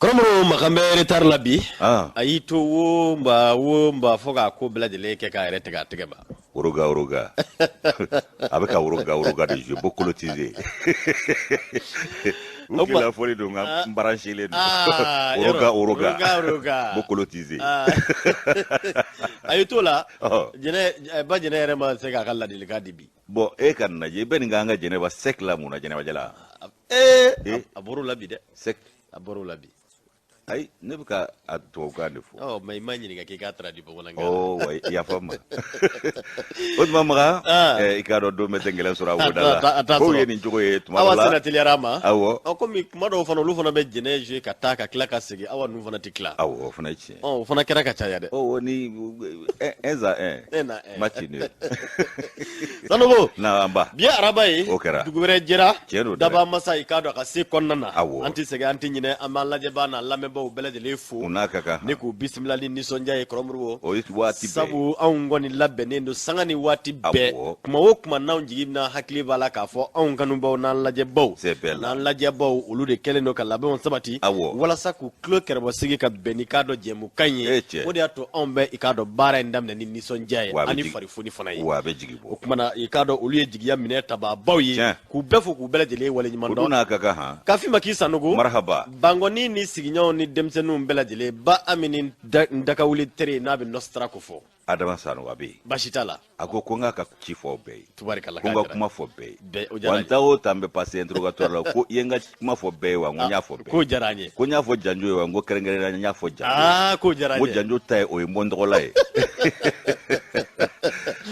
Kɔrɔmɔrɔ Makan bɛ retard la bi. Ah. A y'i to wo nba wo nba fo k'a ko bɛɛ lajɛlen kɛ k'a yɛrɛ tigɛ a tɛgɛ ma. Woroga woroga. A bɛ ka woroga woroga de jouer bokolotize. U kila fɔli don nka n branchelen don. Ah, Woroga yɔrɔ. woroga. Woroga woroga. Bokolotize. Ah. A y'i to la. Ɔhɔ. Jɛnɛ ba jɛnɛ yɛrɛ ma se k'a ka ladilikan di bi. Bon e ka nin lajɛ i bɛ nin k'an ka jɛnɛba sec la mun na jɛnɛba jala. Ee Eh. a bɔr'o la bi dɛ. Sec. A bɔr'o la bi. Ayi ne bɛ ka a tubabukan de fɔ. Ɔ mais i ma ɲininka k'i k'a traduit bamanankan na. Oh, wa yafa n ma. O tuma Makan, Ah. i k'a dɔn don bɛɛ tɛ gɛlɛn sɔrɔ a woda A la. t'a Kow sɔrɔ. ye nin cogo ye tuma Awa dɔ la. sena teliyara a ma. Awɔ. Ɔ komi kuma dɔw fana olu fana bɛ jɛnɛ jouer ka taa ka tila ka segin awa ninnu fana tɛ tila. Awɔ, o fana ye tiɲɛ. Ɔ o fana kɛra ka caya dɛ. Oh, ni un à un. Un à un. Match nul. Sanogo. Na an ba. Bi ye araba ye. O kɛra. Dugu wɛrɛ jɛra. Tiɲɛ don dɛ. Daba masa i k'a dɔn a ka se kɔnɔna na. Awɔ. An tɛ sɛgɛn an tɛ ɲinɛ an b'an lajɛbaa n'an lamɛnbaaw bɛɛ lajɛlen fo. U n'a ka kan. Ne k'u bisimila ni nisɔndiya ye Kɔrɔmoribo. O ye waati bɛɛ. Sabu anw kɔni labɛnnen don sanga ni waati bɛɛ. Awɔ. Kuma o kuma n'anw jigi n'a hakili b'a la k'a fɔ anw kanubaw n'an lajɛbaw. C'est bɛɛ la. N'an lajɛbaw olu de kɛlen don ka labɛnw sabati. Awɔ. Walasa k'u tulo kɛrɛbɔ sigi ka bɛn n'i k'a dɔn jɛmukan ye. E cɛ. O de y'a to anw bɛ i k'a dɔn baara in daminɛ ni nisɔndiya ye Wa a bɛ ani jigin- farifoni fana ye. Wa a bɛ jigi bɔ. O kumana i k'a dɔn olu ye jigiya minɛ tabaabaw ye. Tiɲɛ. K'u bɛɛ fo k'u bɛɛ lajɛlen waleɲuman O dun dɔn. n'a ka kan han. Kafi ma k'i Sanogo. Marhaba. Bangɔni ni sigiɲɔgɔnw ni denmisɛnninw bɛɛ lajɛlen ba Amini Dakawuli tere n'a bɛ Nostra ko fɔ. Adama Sanogo a bɛ yen. Baasi t'a la. A ko ko n k'a ka ci fɔ bɛɛ ye. Tubarikala Ko n k'a ka diyara kuma fɔ bɛɛ ye. Bɛɛ, o diyara Wa n n taa o taa n bɛ passer interrogatoire la ko i ye n ka kuma fɔ bɛɛ ye wa n ko n y'a fɔ bɛɛ ye. K'o diyara an ye. Ko n y'a fɔ Janjo ye wa n ko kɛrɛnkɛrɛnnenya n y'a fɔ Janjo ye. Aa k'o diyara N ko an ye. Janjo ta ye o ye n bɔ n tɔgɔla ye.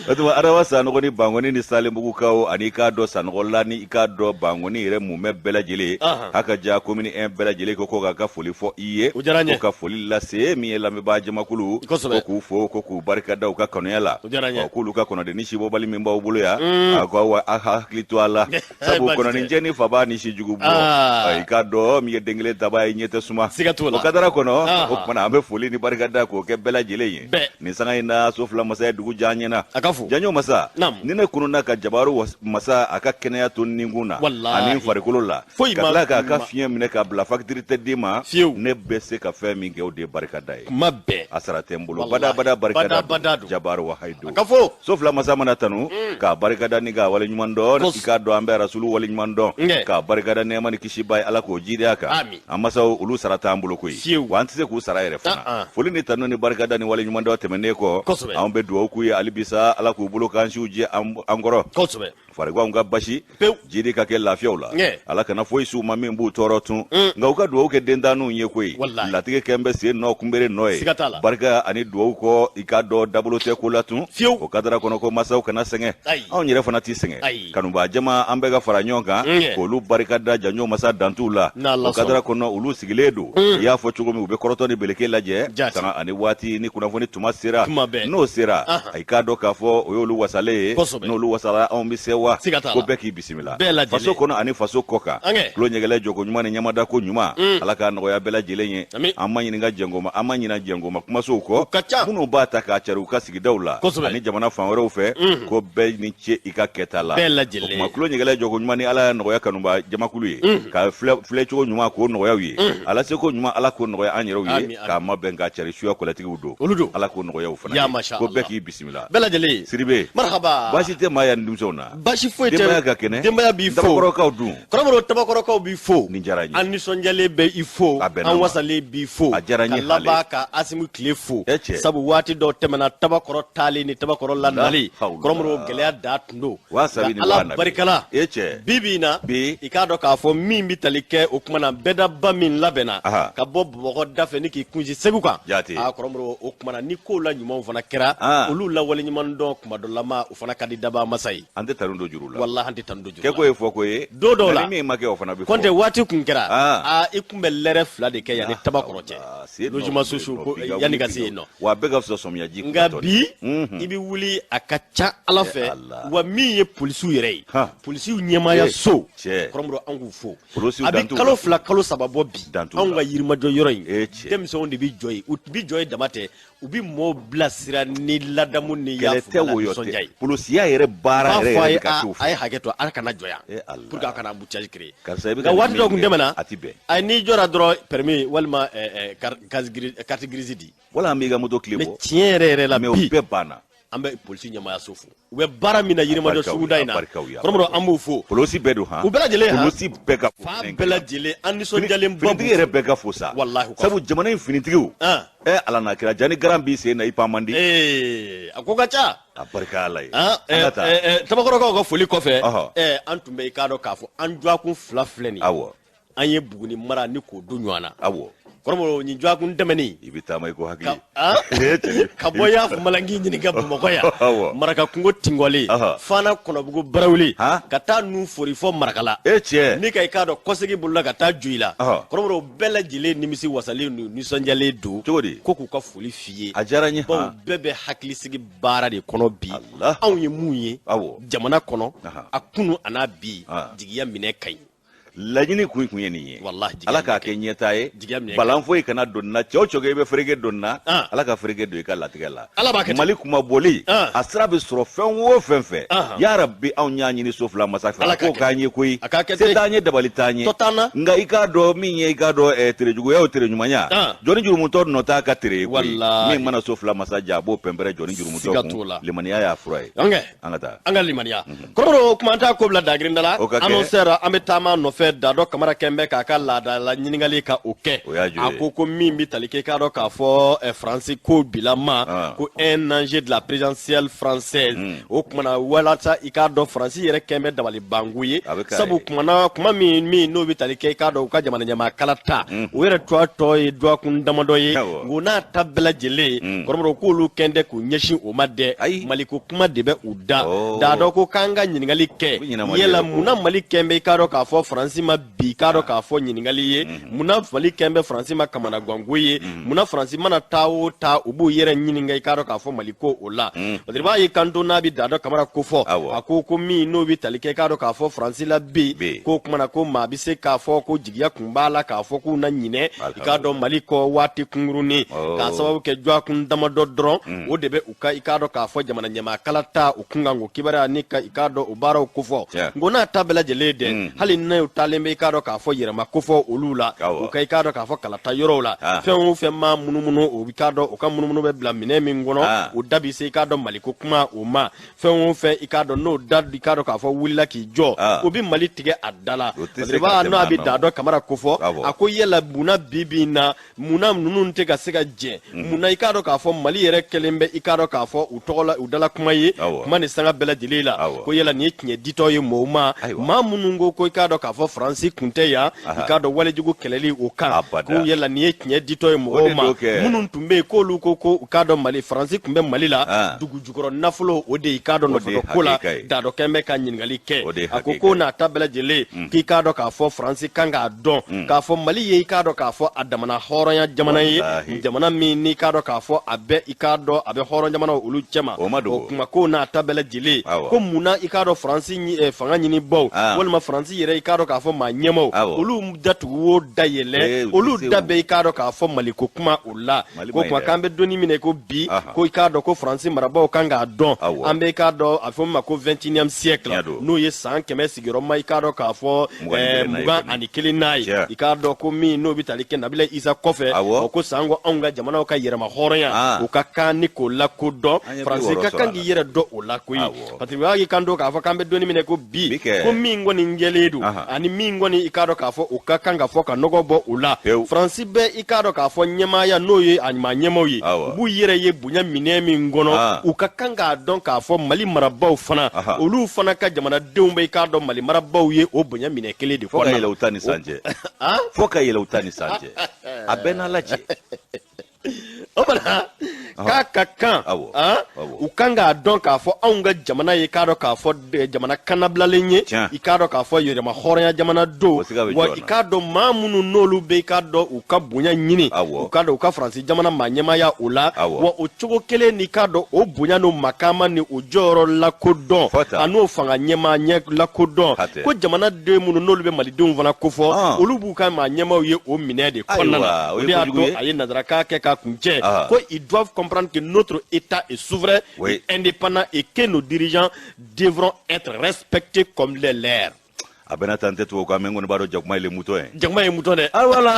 O tuma Adama Sanogo ni Bangɔni ni Salenbugukaw ani i k'a dɔn Sanɔgɔla ni i k'a dɔn Bangɔni yɛrɛ mumɛ bɛɛ lajɛlen. Ahan. A ka ja commune 1 bɛɛ lajɛlen ko k'a ka foli fɔ i ye. O diyara n ye. Ko ka foli lase min ye lamɛnbaa jamakulu. Kosɛbɛ. Ko k'u fo ko k'u barika da u ka kanuya la. O diyara n ye. Ɔ, k'olu ka kɔnɔdenni sibɔbali min b'aw bolo yan. A ko awa a hakili to a la. Sabu Baasi tɛ. kɔnɔninjɛ ni faba ni sijugu bɔ. Ah. I k'a dɔn min ye den kelen taba ye ɲɛ tɛ suma. Siga t'o la. O kadara kɔnɔ. Ahan. O kumana an bɛ foli ni barika da k'o kɛ bɛɛ lajɛlen ye. Bɛɛ. Nin sanga in na so fila masa ye dugu diya an ɲɛna. A ka fo. Janjo masa. Naamu. Ni ne kununa ka jabaru masa a ka kɛnɛya to ninkun na. Walahi. Ani farikolo la. Foyi ka ma- tila k'a ka ma- fiɲɛ minɛ k'a bila facture tɛ d'i ma. Fiyewu. Ne bɛ se ka fɛn min kɛ o de ye barika da ye. Kuma bɛɛ. A sara tɛ n bolo. Walahi. Bada bada barika da Bada bada don. Jabaru wahayi don. A ka fo. So fila masa mana tanu k'a barikada ni k'a waleɲuman dɔn Kos- i k'a dɔn an bɛ rasulu waleɲuman dɔn Nkɛ. k'a barikada nɛɛma ni kisi ba ye ala k'o jidi a kan Amin. an masaw olu sara t'an bolo koyi Fiyewu. wa an tɛ se k'u sara yɛrɛ fana Ah, ah. foli ni tanu ni barikada ni waleɲuman dɔn tɛmɛnen kɔ Kosɛbɛ. anw bɛ dugawu k'u ye halibisa ala k'u bolo k'an siw jɛ an kɔrɔ Kosɛbɛ. fariganw ka basi Pewu. jidi ka kɛ lafiyaw la Ŋɛ. ala kana foyi s'u ma min b'u tɔɔrɔ tun nka u ka dugawu kɛ dentanninw ye koyi Walahi. latigɛ kɛn bɛ sen nɔ kunbere nɔ ye Siga t'a la. barika ani dugawu kɔ i k'a dɔn dabolo tɛ ko la tun Fiyewu. o kadara kɔnɔ ko masaw kana sɛgɛn Ayi. anw yɛrɛ fana t'i sɛgɛn Ayi. kanubaa jama an bɛɛ ka fara ɲɔgɔn kan Ŋɛ. k'olu barika da janjo masa dantuw la N'Ala o kadara kɔnɔ olu sigilen don i y'a fɔ cogo min u bɛ kɔrɔtɔ ni beleke lajɛ Jaati. sanga ani waati ni kunnafoni tuma sera Tuma bɛɛ. n'o sera Ahan. i k'a dɔn k'a fɔ o y'olu wasalen ye Kosɛbɛ. n'olu wasala anw bɛ se wa Siga t'a la. ko bɛɛ k'i bisimila Bɛɛ lajɛlen. faso kɔnɔ ani faso kɔ kan An kɛ. tulo ɲɛgɛlɛ jɔko ɲuman ni ɲamadako ɲuman ala k'a nɔgɔya bɛɛ lajɛlen ye Ami. an ma ɲininka jɛngoma an ma ɲina jɛngoma kumasow kɔ ka ca. minnu b'a ta k'a cari u ka sigidaw la Kosɛbɛ. ani jamana fan wɛrɛw fɛ ko bɛɛ ni ce i ka kɛta la Bɛɛ lajɛlen. o tuma tulo ɲɛgɛlɛ jɔko ɲuman ni ala y'a nɔgɔya kanuba jamakulu ye ka filɛcogo ɲuman k'o nɔgɔya u ye ala seko ɲuman ala k'o nɔgɔya an yɛrɛw Ami, ye ami. k'a mabɛn k'a cari suya kɔlɛtigiw don Olu don. ala k'o nɔgɔya u fana Ya ye. masha ko bɛɛ Allah. k'i bisimila Bɛɛ lajɛlen. Sidibe Marhaba. baasi tɛ maa yan ni denmisɛnw na Baasi foyi tɛ. denbaya ka kɛnɛ Denbaya b'i fo. Dabakɔrɔkaw dun Kɔrɔmɔrɔ Tabakɔrɔkaw b'i fo. Nin diyara n ye. An nisɔndiyalen bɛ i fo. A bɛnna An ma. wasalen b'i fo. A diyara n ye Ka laban hali. ka Asimu tile fo. E cɛ. Sabu waati dɔw tɛmɛna Tabakɔrɔ taalen ni Tabakɔrɔ lanali. La hawla. Kɔrɔmɔrɔ gɛlɛya da tun don. Waa sabi Nka ni Ala waa nabi. barika la. E cɛ. Bi bi in na. Bi. I k'a dɔn k'a fɔ min bɛ tali kɛ o kuma na bɛɛdaba min labɛnna. Aha. Ka bɔ Bamakɔ da fɛ ni k'i kunsin Segu kan. Jaati. Aa Kɔrɔmɔrɔ o kuma na ni kow la ɲumanw fana kɛra. Ah. Olu lawaleɲuman dɔn kuma dɔ la ma o fana ka di daba masa ye. an tɛ tanu don juru la Walahi an tɛ tanu don juru la. kɛko ye fɔko ye Don dɔw la. Nka ni min ma kɛ o fana bɛ fɔ Kɔntɛ waati kun kɛra Ah. aa i kun bɛ lɛrɛ 2 de kɛ yanni Tabakɔrɔ cɛ Ah, sen nɔ, logement sen sociaux nɔ, ko bi ka yanni wuli ka bi se yen nɔ wa a bɛɛ ka fisa sɔmiyaji nka kumatɔ bi Mhm. i bɛ wuli a ka ca ala fɛ Allah. wa min ye polisiw yɛrɛ ye Han. polisiw ɲɛmaaya Eh, so cɛ. Kɔrɔmɔrɔ an k'u fo Polisiw a bɛ dan t'u kalo la. 2 kalo 3 bɔ bi Dan t'u anw la. ka yirimajɔ yɔrɔ in Eh, cɛ. denmisɛnw de bɛ jɔ yen u bɛ jɔ yen dama tɛ u bɛ mɔɔw bilasira ni ladamu ni kɛlɛ tɛ ala wɔyɔ nisɔndiya tɛ ye. Polosiya yɛrɛ baara B'a yɛrɛ fɔ a yɛrɛ ye bɛ ka a kɛ u a ye fɛ. hakɛ to, a kana jɔ yan Eh Allah. pour que a kana embouteillage créer. Karisa, i bɛ Nka ka nin waati dɔ min kun kɛ, tɛmɛna, a ti bɛn. A n'i jɔra dɔrɔn, permis walima carte grise di. Wala an b'i ka moto tile Mais bɔ. tiɲɛ yɛrɛ yɛrɛ la, Mais o bi bɛɛ banna. an bɛ polisi ɲɛmaayaso fo, u bɛ baara min na Yirimajɔ Barikaw ye, suguda in a na. barikaw ye, a Kɔrɔmɔdɔ, barikaw an b'u fo. Polisi bɛɛ don han. U bɛɛ lajɛlen han. Polisi bɛɛ ka fo. Fan bɛɛ lajɛlen, an nisɔndiyalenba b'u Finitigi yɛrɛ bɛɛ ka fo sa. Walahi, u ka Sabu jamana in finitigiw, Ah. ɛ Ala n'a kira, jani garan b'i sen na, i pan man di. Ee, a ko ka ca. A barika Ala ye. Ah, An ka taa. Tabakɔrɔkaw ka foli kɔfɛ, Ɔhɔ. an tun bɛ, i k'a dɔn k'a fɔ an dɔgɔkun 2 filɛ nin ye. An ye Buguni mara ni k'o don ɲɔgɔn na. Kɔrɔmɔdɔ, nin dɔgɔkun tɛmɛnen, I bɛ taama i ko hakili. Ah? Eh, cɛ. Ka bɔ y'a malanki ɲini ka Bamakɔ yan, Maraka kungo tingɔlen, Fana Kɔnɔbugu Barawuli, Han? ka taa nun fori fɔ Marakala, E cɛ. ni ka i k'a dɔn kɔsegi bolola ka taa Joyila. Kɔrɔmɔdɔ, o bɛɛ lajɛlen nimisi wasalen don, nisɔndiyalen don. Cogo di? Ko k'u ka foli f'i ye. A diyara n ye Bawo han. bɛɛ bɛ hakilisigi baara de kɔnɔ bi. Allah. Anw ye mun ye jamana kɔnɔ, a kunu a n'a bi, jigiya minɛ ka ɲi. Laɲini kun ye nin ye. Wallahi, jigiya Ala k'a minɛ kɛ ɲɛtaa ye. Jigiya minɛ. Balan foyi kana don nin na. Cɛ o cɛ i bɛ fereke don nin na, Ala ka fereke don i ka latigɛ la. Ala b'a kɛ ten. Mali kuma bɔli, a sira bɛ sɔrɔ fɛn o fɛn fɛ, yarabi, anw y'a ɲini so fila masa fɛ, Ala a k'a k'o kɛ. k'an ye koyi. A k'a kɛ Se ten. t'an ye, dabali t'an ye. Tɔ t'an na. Nka i k'a dɔn min ye, i k'a dɔn tere juguya o tere ɲumanya, jɔnni jurumutɔ nɔ t'a ka tere ye koyi. Wallahi. Min mana so fila masa ja, a b'o pɛnpɛrɛ jɔnni jurumutɔ Siga t'o kun. la. Limaniya y'a fura ye. An kɛ An ka taa. An ka limaniya. Kɔrɔbɔrɔ, kuma an t'a ko bila dagirinda la. O ka kɛ. Annonceur, an bɛ taama nɔfɛ Dadɔ Kamara kɛn bɛ k'a ka laadala ɲininkali ka o kɛ. O y'a jɔ A ye. ko ko min bɛ tali kɛ, i k'a dɔn k'a fɔ Faransi ko bilama, ko un enjeu de la présidentielle française. O kumana walasa i k'a dɔn Faransi yɛrɛ kɛn bɛ dabali banko ye, A bɛ k'a sabu ye. kumana kuma min n'o bɛ tali kɛ, i k'a dɔn u ka jamana ɲɛmaa kalata, o yɛrɛ tɔ ye dɔgɔkun damadɔ ye. Nko n'a ta bɛɛ lajɛlen, kɔrɔbɔrɔ, k'olu kɛn tɛ k'u ɲɛsin o ma dɛ. Ayi. Maliko kuma de bɛ u da. Oh. Dadɔ ko k'an ka ɲininkali kɛ. U bɛ ɲinɛ Mali Yala yɛrɛ kɔ. munna Mali kɛn bɛ, i k'a dɔn k'a fɔ Faransi ma bi, i k'a dɔn k'a fɔ ɲininkali ye, munna Mali kɛn bɛ Faransi ma kamanaganko ye, munna Faransi mana taa o taa, u b'u yɛrɛ ɲininka, i k'a dɔn k'a fɔ Mali ko o la. Parce que i b'a ye kanto n'a bɛ Dadɔ Kamara ko fɔ, a ko ko min n'o bɛ tali kɛ, i k'a dɔn k'a fɔ Faransi la bi, Bi. ko kumana ko maa bɛ se k'a fɔ ko jigiya kun b'a la k'a fɔ k'u na ɲinɛ, i k'a dɔn Mali kɔ waati kunkurunin, k'a sababu kɛ dɔgɔkun damadɔ dɔrɔn o de bɛ u ka, i k'a dɔn k'a fɔ jamana ɲɛmaa kalata u kun kan, k'o kibaruya ni ka i k'a dɔn o baaraw kofɔ. Nko n'a ta bɛɛ lajɛlen dɛ, hali n'u taalen bɛ, i k'a dɔn k'a fɔ yɛrɛma kofɔ olu la, u ka, i k'a dɔn k'a fɔ kalata yɔrɔw la, fɛn o fɛn ma munumunu, o i k'a dɔn u ka munumunu bɛ bila minɛn min kɔnɔ, o da bɛ se, i k'a dɔn Maliko kuma o ma. Fɛn o fɛn, i k'a dɔn n'o da, i k'a dɔn k'a fɔ wulila k'i jɔ, o bɛ Mali tigɛ a da la. O tɛ Parce se que ka b'a tɛmɛ n'o a a bɛ nɔ. Dadɔ Kamara kofɔ, a ko yala munna bi bi in na, munna ninnu tɛ ka se ka jɛ, munna i k'a dɔn k'a fɔ Mali yɛrɛ kɛlen bɛ, i k'a dɔn k'a fɔ u tɔgɔ la u dala kuma ye, kuma ni sanga bɛɛ lajɛlen la, ko yala nin ye tiɲɛ ditɔ ye mɔgɔw ma, maa minnu ko ko i k'a dɔn k'a fɔ Faransi kun tɛ yan, i k'a dɔn walejugu kɛlɛli o kan, ko yala nin ye tiɲɛ ditɔ ye O mɔgɔw de ma, don kɛ. minnu tun bɛ yen k'olu ko ko u k'a dɔn Mali, Faransi tun bɛ Mali la, dugu jukɔrɔ nafolo o de i k'a dɔn O de ye nɔfɛ ko la. hakika ye. Dadɔ kɛn bɛ ka ɲininkali kɛ. O de ye A ko hakika ko ye. n'a ta bɛɛ lajɛlen, k'i k'a dɔn k'a fɔ Faransi kan k'a dɔn k'a fɔ Mali ye, i k'a dɔn k'a fɔ a damana hɔrɔnya jamana ye, Walahi. jamana min n'i k'a dɔn k'a fɔ a bɛ, i k'a dɔn a bɛ hɔrɔn jamanaw olu cɛma. O ma dogo. O kuma ko n'a ta bɛɛ lajɛlen, ko munna i k'a dɔn Faransi fanga ɲinibaw walima Faransi yɛrɛ, i k'a dɔn k'a fɔ maa ɲɛmaw, olu datugu o da yɛlɛ, Eh, u tɛ olu se da o. bɛ, i k'a dɔn k'a fɔ Maliko kuma o la. Mali Ko ma ɲi kuma dɛ. k'an bɛ donni min na i ko bi, ko i k'a dɔn ko Faransi marabaaw kan k'a dɔn, an bɛ, i k'a dɔn a fɔ min ma ko 21e siècle, Tiɲɛ don. n'o ye san 100 sigiyɔrɔma, i k'a dɔn k'a fɔ 21 n'a ye mugan kɔni. ani kelen n'a ye, Tiɲɛ. i k'a dɔn ko min n'o bɛ tali kɛ Nabila Isa kɔfɛ, o ko sanko anw ka jamanaw ka yɛrɛma hɔrɔnya, o ka kan ni k'o lakodɔn. An ye Faransi 60 ka sɔrɔ kan a k'i la. yɛrɛ dɔn o la koyi. Parce que u y'a kan don k'a fɔ k'an bɛ donni min na i ko bi, Bi kɛ. ko min kɔni jɛlen don, ani min kɔni i k'a dɔn k'a fɔ o ka kan ka fɔ ka nɔgɔ bɔ o la, Faransi bɛ, i k'a dɔn k'a fɔ ɲɛmaaya n'o ye a maa ɲɛmaw ye, u b'u yɛrɛ ye bonya minɛn min kɔnɔ, u ka kan k'a dɔn k'a fɔ Mali marabaaw fana, olu fana ka jamanadenw bɛ, i k'a dɔn Mali marabaaw ye o bonya minɛ kelen de Fo ka kɔnɔna yɛlɛ na. u ta ni san cɛ, fo ka yɛlɛ u ta ni san cɛ, a bɛɛ n'Ala cɛ. O mana k'a ka kan, u kan k'a dɔn k'a fɔ anw ka jamana ye, k'a dɔn k'a fɔ jamana kanabilalen ye, i k'a dɔn k'a fɔ yɛrɛma hɔrɔnya jamana don. O siga bɛ Wa jɔn i na. k'a dɔn maa minnu n'olu bɛ, i k'a dɔn u ka bonya ɲini, u k'a dɔn u ka Faransi jamana maa ɲɛmaaya o la, wa o cogo kelen ni k'a dɔn o bonya n'o makama ni o jɔyɔrɔ lakodɔn, Fɔta. a n'o fanga ɲɛmaa ɲɛ lakodɔn, Hatɛ. ko jamanaden minnu n'olu bɛ malidenw fana kofɔ, olu b'u ka maa ɲɛmaaw ye o minɛ de kɔnɔna na. Ayiwa, o O ye de y'a kojugu to ye. a ye nanzarakan kɛ k'a kuncɛ, ko ils doivent comprendre que notre État est souverain et indépendant et que nos dirigeants devront être respectés comme les leurs. A bɛna taa, n tɛ tubabu kan mɛ, n kɔni b'a dɔn jakuma ye le mouton ye. Jakuma ye mouton dɛ. Ah voilà,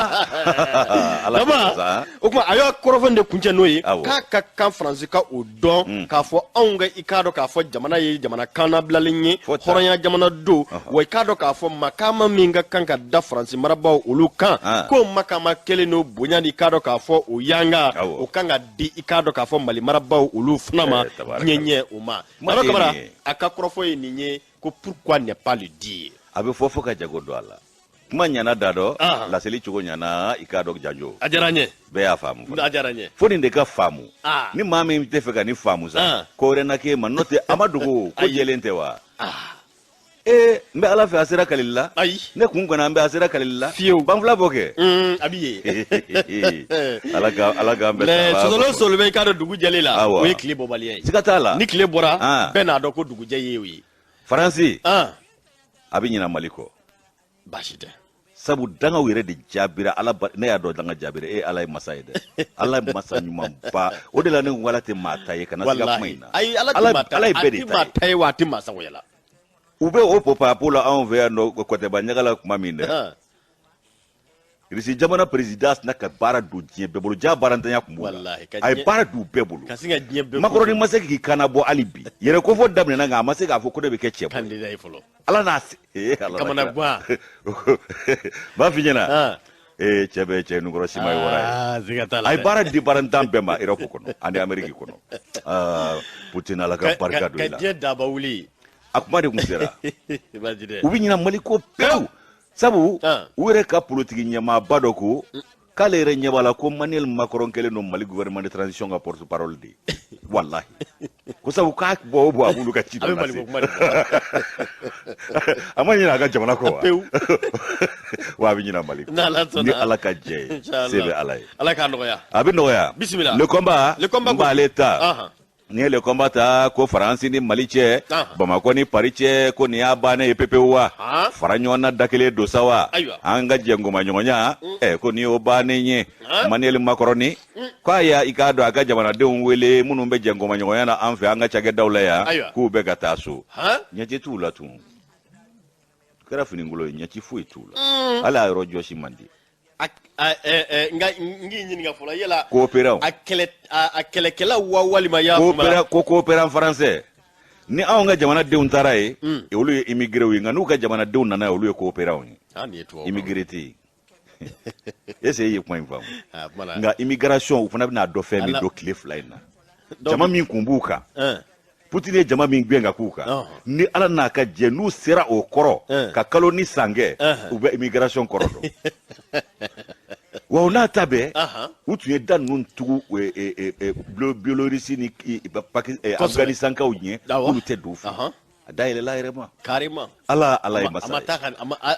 Ala Dama, k'o sa. o tuma a y'a kɔrɔfɔ in de kuncɛ n'o ye Awɔ. k'a ka kan Faransi ka o dɔn k'a fɔ anw ka, i k'a dɔn k'a fɔ jamana ye jamana kannabilalen ye, Fɔ tan. hɔrɔnya jamana don. Wa i k'a dɔn k'a fɔ makama min ka kan ka da Faransi marabaaw olu kan, k'o makama kelen n'o bonya ni, i k'a dɔn k'a fɔ o yanga, o kan ka di, i k'a dɔn k'a fɔ Mali marabaaw olu fana ma. Eh, tabarakala. Diɲɛ ɲɛ o ma. Kuma Dama de ye Kamara, nin ye. a ka kɔrɔfɔ ye nin ye ko pourquoi ne pas le dire? A bɛ fɔ fo ka jago don a la. Kuma ɲana da dɔ, laseli cogo ɲana, i k'a dɔn janjo. A diyara n ye. Bɛɛ y'a faamu fana. A diyara n ye. Fo nin de ka faamu. Ni maa min tɛ fɛ ka nin faamu sa, ko wɛrɛ na k'e ma, n'o tɛ a ma dogo ko Ayi. jɛlen tɛ wa. Ee, n bɛ Ala fɛ, a sera kalili la. Ayi. Ne kun kɔnɔ, an bɛ a sera kalili la. Fiyewu. Banfula bɔ kɛ. A bi ye. Ala ka, Ala k'an bɛɛ Mais saba. sɔsɔlɔ sɔsɔlɔ bɛ, i k'a dɔn dugu jɛlen la, o ye tile bɔbaliya ye. Siga t'a la. Ni tile bɔra, bɛɛ n'a dɔn ko dugujɛ ye o ye. Faransi a bɛ ɲina Mali kɔ. Baasi tɛ. Sabu dangaw yɛrɛ de jaabira Ala ne y'a dɔn danga jaabira. E Ala ye masa ye dɛ, Ala ye masa ɲumanba. O de la ne ko Ala tɛ maa ta ye, kana siga kuma Walahi. in na. Ayi, Ala tɛ maa ta. Ala ye A bɛɛ de tɛ ta maa ye. ta ye wa, a tɛ maa sagoya la. U bɛ o popapo la anw fɛ yan nɔ, kɔtɛba ɲaga la kuma min dɛ, Irisi jamana président sina ka baara don diɲɛ bɛɛ bolo. Ja baarantanya tun b'o la. Walahi, ka A ye diɲɛ- baara don bɛɛ bolo. Ka sin ka diɲɛ bɛɛ Makɔrɔni ma se k'i kana bɔ hali bi. Yɛrɛ kofɔ daminɛna, nka a ma se k'a fɔ ko ne bɛ kɛ cɛ bɔ ye. Candidat ye fɔlɔ. Ala n'a se ee Ala. Kamana gan. B'a f'i ɲɛna, ee, cɛ bɛ cɛ nukɔrɔ sima ye wara ye. Ah, siga t'a la A ye dɛ. baara di baarantan bɛɛ ma Europe kɔnɔ ani Amérique kɔnɔ. Ah, Putin, Ala ka barika don ka i la. diɲɛ daba wuli. A kuma de kun sera. Baasi tɛ. U bɛ ɲina Mali ko pewu, sabu u yɛrɛ ka politiki ɲɛmaaba dɔ ko k'ale yɛrɛ ɲɛ b'a la ko Emmanuel Macron kɛlen don Mali gouvernement de transition ka porte parole de ye. Walahi, ko sabu k'a bɔ o bɔ, a b'olu ka ci A dɔ bɛ Mali lase. ko kuma de fɔ. A ma ɲinɛ a ka jamana kɔ wa? Pewu. Wa a bɛ ɲinɛ Mali kɔ. N'Ala sɔnna. Ni Ala ka jɛ ye, Inchallah. se bɛ Ala ye. Ala k'a nɔgɔya. A bɛ nɔgɔya. Bisimila. Le combat. Le combat n b'ale ta. N'i ye le combat ta, ko Faransi ni Mali cɛ, Bamakɔ ni Paris cɛ, ko nin y'a bannen ye pepewu wa? Fara ɲɔgɔn na da kelen don sa wa? Ayiwa. An ka jɛnkoma ɲɔgɔnya ɛ, ko nin y'o bannen ye. Emmanuel Macron k'a y'a, i k'a dɔn, a ka jamanadenw wele minnu bɛ jɛnkoma ɲɔgɔnya na an fɛ, an ka cakɛdaw la yan, k'u bɛ ka taa so. Ɲɛci t'u la tun, kɛra finikolo ye, ɲɛci foyi t'u la, hali a yɔrɔ jɔsi man di. Nka n k'i ɲininka fɔlɔ, yala Coopérant. a kɛlɛkɛla wa walima y'a kuma Coopérant, ko coopérant français ni anw ka jamanadenw taara yen, olu ye immigré ye, nka n'u ka jamanadenw nana yen, olu ye coopérant ye. Ah, nin ye tubabu. Immigré tɛ yen. Est ce que e ye kuma in faamu? Ah, kuma la. Nka immigration, u fana bɛna dɔn fɛn min Ala- don tile 2 in na. Donc- Jama min kun b'u kan, Poutine ye jama min gɛn ka k'u kan, ni Ala n'a ka jɛ, n'u sera o kɔrɔ ka kalo ni san kɛ, u bɛ immigration kɔrɔ dɔn. Wa o n'a ta bɛɛ, u tun ye da ninnu tugu Biélorussie ni Afghanistankaw ɲɛ, k'olu tɛ don u fɛ. A da yɛlɛla yɛrɛ ma. Carrément. Ala, Ala ye A ma masa ye. taa ka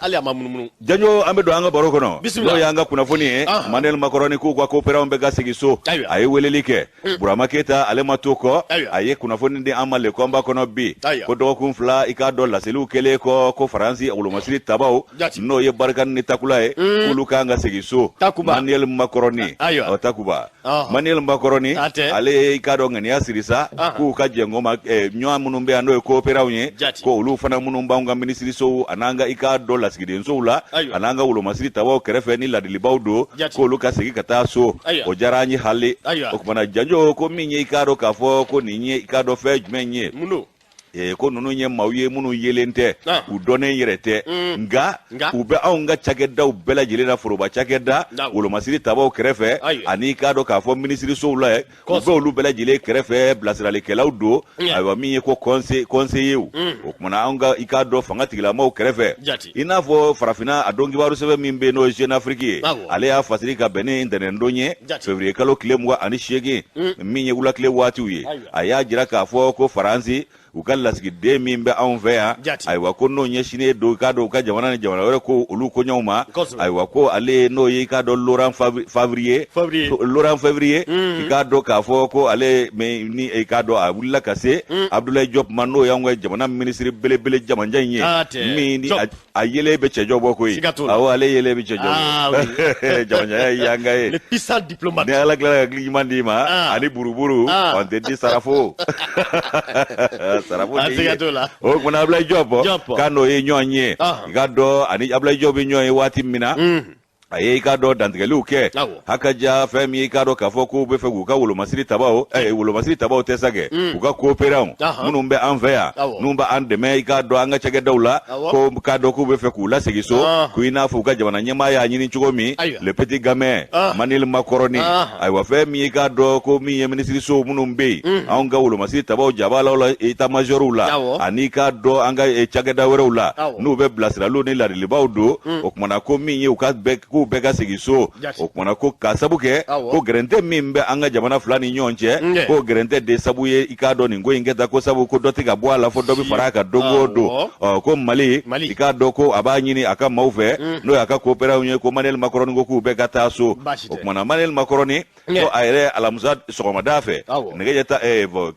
hali a ma munumunu. Janjo, an bɛ don an ka baro kɔnɔ. Bisimila. N'o y'an ka kunnafoni ye. Emmanuel Macron k'u ka coopérants bɛ ka segin so. A ye weleli kɛ. Burama Keyita, ale ma to kɔ. A ye kunnafoni di an ma le combat kɔnɔ bi. Ko dɔgɔkun 2, i k'a dɔn, laseliw kɛlen kɔ, ko Faransi wolomasiri tabaw, n'o ye Barkhane ni Takula ye, k'olu kan ka segin so. Takuba. Emmanuel Macron. Ayiwa. Ɔ, Takuba. Emmanuel Macron, ale ye, i k'a dɔn, ŋaniya siri sa, k'u ka jɛngoma ɲɔgɔn minnu bɛ yan, n'o ye coopérants ye, ko olu fana minnu b'anw ka minisirisow an'an ka, i k'a dɔn, lasigidensow la, an'an ka wolomasiri tabaw kɛrɛfɛ ni ladilibaw don, k'olu ka segin ka taa so. O diyara an ye hali. O kumana janjo, ko min ye, i k'a dɔn k'a fɔ ko nin ye, i k'a dɔn, fɛn jumɛn ye? Mun don? Ko ninnu ye maaw ye minnu yelen tɛ, u dɔnnen yɛrɛ tɛ, nka u bɛ anw ka cakɛdaw bɛɛ lajɛlen na, foroba cakɛda, wolomasiri tabaw kɛrɛfɛ, ani k'a dɔn k'a fɔ minisirisow la, u bɛ olu bɛɛ lajɛlen kɛrɛfɛ, bilasiralikɛlaw don. Ayiwa, min ye ko conseillers, o kumana anw ka, i k'a dɔn, fanga tigilamaw kɛrɛfɛ, i n'a fɔ farafinna a don kibaru sɛbɛn min bɛ yen, n'o ye Jeune Afrique ye, ale y'a fasiri ka bɛn ni ntɛnɛndon ye, février kalo tile 28, min ye wulakile waatiw ye. A y'a jira k'a fɔ ko Faransi U ka lasigiden min bɛ anw fɛ yan, ayiwa, ko n'o ɲɛsinnen don, i k'a dɔn, u ka jamana ni jamana wɛrɛ ko olu koɲɛw ma, ayiwa, ko ale n'o ye, i k'a dɔn, Laurent Favrier, Laurent Favrier, i k'a dɔn k'a fɔ ko ale ni, i k'a dɔn, a wulila ka se Abdoulaye Diop ma, n'o y'anw ka jamana minisiri belebele jamanjan in ye, min ni a yelen bɛ cɛjɔ bɔ koyi. Awɔ, ale yelen bɛ cɛjɔ bɔ. Jamanjanya ye yanga ye. Le puissant diplomate. Ni Ala tilala ka hakili ɲuman d'i ma ani buruburu, on te dit sarafo sarafo. O kumana Abdoulaye Diop k'a n'o ye ɲɔgɔn ye, i k'a dɔn, ani Abdoulaye Diop bɛ ɲɔgɔn ye waati min na, a ye, i k'a dɔn, dantigɛliw kɛ hakaja fɛn min ye, i k'a dɔn k'a fɔ k'u bɛ fɛ k'u ka wolomasiri tabaw, wolomasiri tabaw tɛ sa kɛ, u ka coopérants minnu bɛ an fɛ yan, n'u bɛ an dɛmɛ, i k'a dɔn, an ka cakɛdaw la, ko k'a dɔn k'u bɛ fɛ k'u lasegin so, ko i n'a fɔ u ka jamana ɲɛmaa y'a ɲini cogo min, le petit gamin Emmanuel Macron. Ayiwa, fɛn min ye, i k'a dɔn ko min ye minisirisow minnu bɛ yen, anw ka wolomasiri tabaw jabalaw la, état majorw la, ani k'a dɔn an ka cakɛda wɛrɛw la, n'u bɛ bilasiraliw ni ladilibaw don, o kumana ko min ye u ka bɛɛ k'u bɛɛ ka segin so. O kumana ko k'a sabu kɛ ko gɛrɛntɛ min bɛ an ka jamana fila ni ɲɔgɔn cɛ, ko gɛrɛntɛ de sabu ye, i k'a dɔn, nin ko in kɛta, ko sabu ko dɔ tɛ ka bɔ a la fo dɔ bɛ fara a kan don o don. Ɔ, ko Mali, i k'a dɔn ko a b'a ɲini a ka maaw fɛ, n'o y'a ka coopérants ye, ko Emmanuel Macron ko k'u bɛɛ ka taa so. O kumana Emmanuel Macron ko a yɛrɛ alamisa sɔgɔmada fɛ, nɛgɛ ɲɛ ta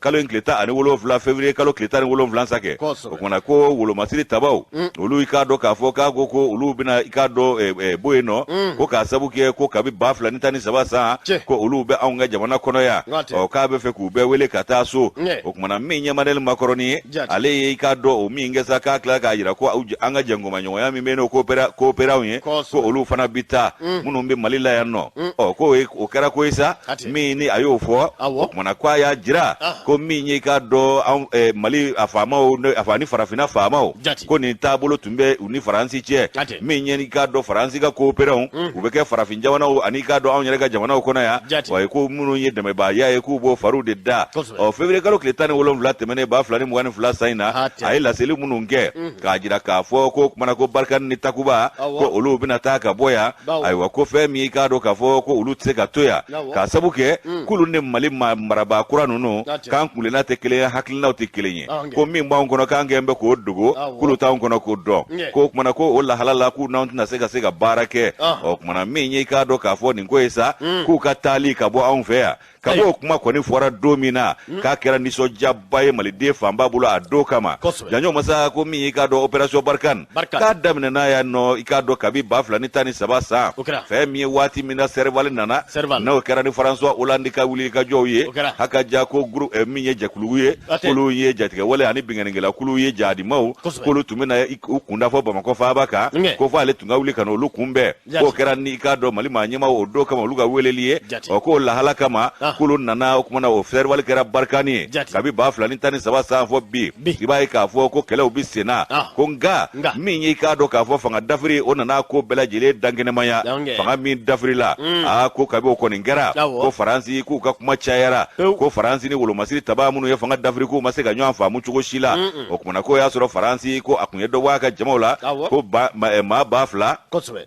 kalo in tile 17, février kalo tile 17 sa kɛ. O kumana ko wolomasiri tabaw olu, i k'a dɔn k'a fɔ k'a ko ko olu bɛna, i k'a dɔn, bɔ yen nɔ, ko k'a sabu kɛ ko kabi 2013 san ko olu bɛ anw ka jamana kɔnɔ yan. Ɔ, k'a bɛ fɛ k'u bɛɛ wele ka taa so. O kumana min ye Emmanuel Macron ye, ale ye, i k'a dɔn, o min kɛ sa, k'a tila k'a jira ko an ka jɛnkomaɲɔgɔnya min bɛ yen, n'o coopérants ye, ko olu fana bɛ taa, minnu bɛ Mali la yan nɔ. Ɔ, ko o kɛra ko ye sa min ni a y'o fɔ. O kumana ko a y'a jira ko min ye, i k'a dɔn, an Mali a faamaw a fa ni farafinna faamaw, ko nin taabolo tun bɛ u ni Faransi cɛ, min ye, i k'a dɔn, Faransi ka coopérants u bɛ kɛ farafin jamanaw ani, i k'a dɔn, anw yɛrɛ ka jamanaw kɔnɔ yan wa, ko minnu ye dɛmɛbaaya ye, k'u b'o fariw de da. Ɔ, février kalo tile 17 tɛmɛnen 2022 san in na, a ye laseli minnu kɛ k'a jira k'a fɔ ko kumana ko Barkhane ni Takuba, ko olu bɛna taa ka bɔ yan. Ayiwa, ko fɛn min, i k'a dɔn k'a fɔ ko olu tɛ se ka to yan, k'a sabu kɛ k'olu ni Mali marabaa kura ninnu k'an kuntilenna tɛ kelen ye, hakilinaw tɛ kelen ye, ko min b'anw kɔnɔ k'an kɛn bɛ k'o dogo, k'olu t'anw kɔnɔ k'o dɔn, ko kumana ko o lahala la k'u n'anw tɛna se ka baara kɛ. Ɔ, kumana min ye, i k'a dɔn k'a fɔ nin ko ye sa, k'u ka taali ka bɔ anw fɛ yan, ka bɔ o kuma kɔni fɔra don min na, k'a kɛra nisɔndiyaba ye maliden fanba bolo a don kama. Janjo masa, ko min, i k'a dɔn, opération Barkhane k'a daminɛna yan nɔ, i k'a dɔn, kabi 2013 san, fɛn min ye waati min na Serval nana, n'o kɛra ni François Hollande ka wuli ka jɔw ye, hakaja ko groupe min ye jɛkulu ye, k'olu ye jatigɛwale ani binkannikɛla kulu ye, jahadimaw, k'olu tun bɛna u kunda fɔ Bamakɔ faaba kan, ko fɔ ale tun ka wuli ka na olu kunbɛn. K'o kɛra ni, i k'a dɔn, Mali maa ɲɛmaaw o don kama, olu ka weleli ye. Ɔ, k'o lahala kama k'olu nana. O kumana o Serval kɛra Barkhane ye kabi 2013 san fɔ bi. I b'a ye k'a fɔ ko kɛlɛw bɛ senna, ko nka min ye, i k'a dɔn k'a fɔ fanga dafiri, o nana ko bɛɛ lajɛlen dankɛnɛmaya. Fanga min dafirila, aa, ko kabi o kɔni kɛra, ko Faransi k'u ka kuma cayara, ko Faransi ni wolomasiri taba minnu ye fanga dafiri, k'u ma se ka ɲɔgɔn faamu cogo si la. O kumana k'o y'a sɔrɔ Faransi ko a tun ye dɔ bɔ a ka jamaw la, ko maa 2000,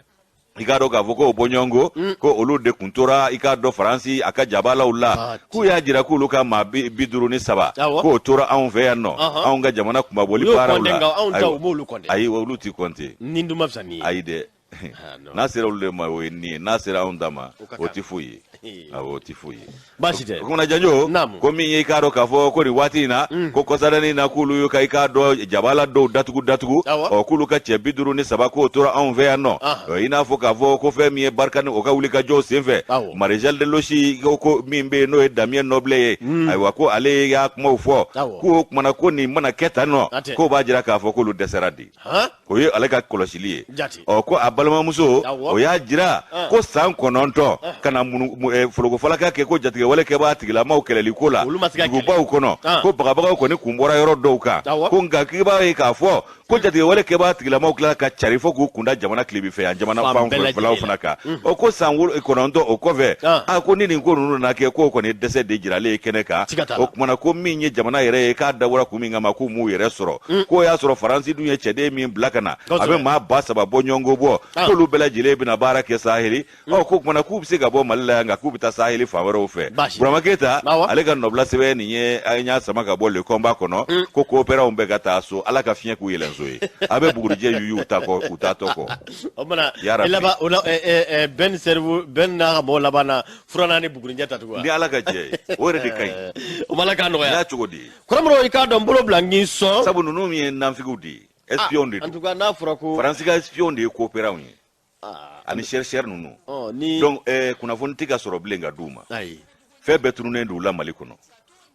i k'a dɔn k'a fɔ k'o bɔɲɔgɔnko ko olu de kun tora, i k'a dɔn, Faransi a ka jabalaw la, k'u y'a jira k'olu ka maa 53 k'o tora anw fɛ yan nɔ, anw ka jamana kunmabɔli baaraw la. Ayi, olu ti kɔnte. Ayi dɛ, n'a sera olu de ma, o ye nin ye, n'a sera anw ta ma, o tɛ foyi ye. Awɔ, o tɛ foyi ye. Baasi tɛ. O kumana Janjo, ko min ye, i k'a dɔn k'a fɔ ko nin waati in na, ko kɔsadani na, k'olu y'u ka, i k'a dɔn, jabala dɔw datugu datugu. Ɔ, k'olu ka cɛ 53 k'o tora anw fɛ yan nɔ, i n'a fɔ k'a fɔ ko fɛn min ye Barkhane o ka wulikajɔw senfɛ, maréchal de Logis ko min bɛ yen, n'o ye Damien Noble ye, ayiwa, ko ale y'a kumaw fɔ, k'o kumana ko nin mana kɛ tan nɔ, k'o b'a jira k'a fɔ k'olu dɛsɛra de. O ye ale ka kɔlɔsili ye. Ɔ, ko a balimamuso o y'a jira ko san 9 ka na folokofalaka kɛ, ko jatigɛwale kɛbaa tigilamaw kɛlɛli ko la dugubaw kɔnɔ, ko bagabagaw kɔni kun bɔra yɔrɔ dɔw kan, ko nka k'i b'a ye k'a fɔ ko jatigɛwale kɛbaa tigilamaw tilala ka cari fo k'u kunda jamana tilebin fɛ yan jamana fan fɛlaw fana kan. Ɔ, ko san 9 o kɔfɛ, a ko ni nin ko ninnu nana kɛ, k'o kɔni ye dɛsɛ de jiralen ye kɛnɛ kan. O kumana ko min ye jamana yɛrɛ ye, k'a dabɔra kun min kama, k'u m'u yɛrɛ sɔrɔ, k'o y'a sɔrɔ Faransi dun ye cɛden min bila ka na a bɛ maa 3000 bɔ ɲɔgɔnko bɔ k'olu bɛɛ lajɛlen bɛna baara kɛ saheli. Ɔ, ko kumana k'u bɛ se ka bɔ Mali la yan, nka k'u bɛ taa saheli fan wɛrɛw fɛ. Burama Keyita, ale ka nɔbila sɛbɛn nin ye, an y'a sama ka bɔ Le Combat kɔnɔ, ko coopérants bɛɛ ka taa so, Ala ka fiɲɛ k'u yɛlɛnso ye, a bɛ bugurijɛ yuyu u ta kɔ, u taatɔ kɔ. O mana laban o la, Ben Cerveau, Ben n'a ka mɔgɔw laban na furanna ni bugurijɛ ta tugun. Ni Ala ka jɛ ye, o yɛrɛ de ka ɲi. O ma Ala k'a nɔgɔya. N y'a cogo di? Kɔrɔmɔrɔ, i k'a dɔn, n bolo bila n k'i sɔn. Sabu ninnu ye nanfigiw de ye, espion de don. En tout cas, n'a fɔra ko Faransi ka espion de ye coopérants ye ani chercheurs ninnu. Donc kunnafoni tɛ ka sɔrɔ bilen ka d'u ma. Fɛn bɛɛ tununnen don u la Mali kɔnɔ.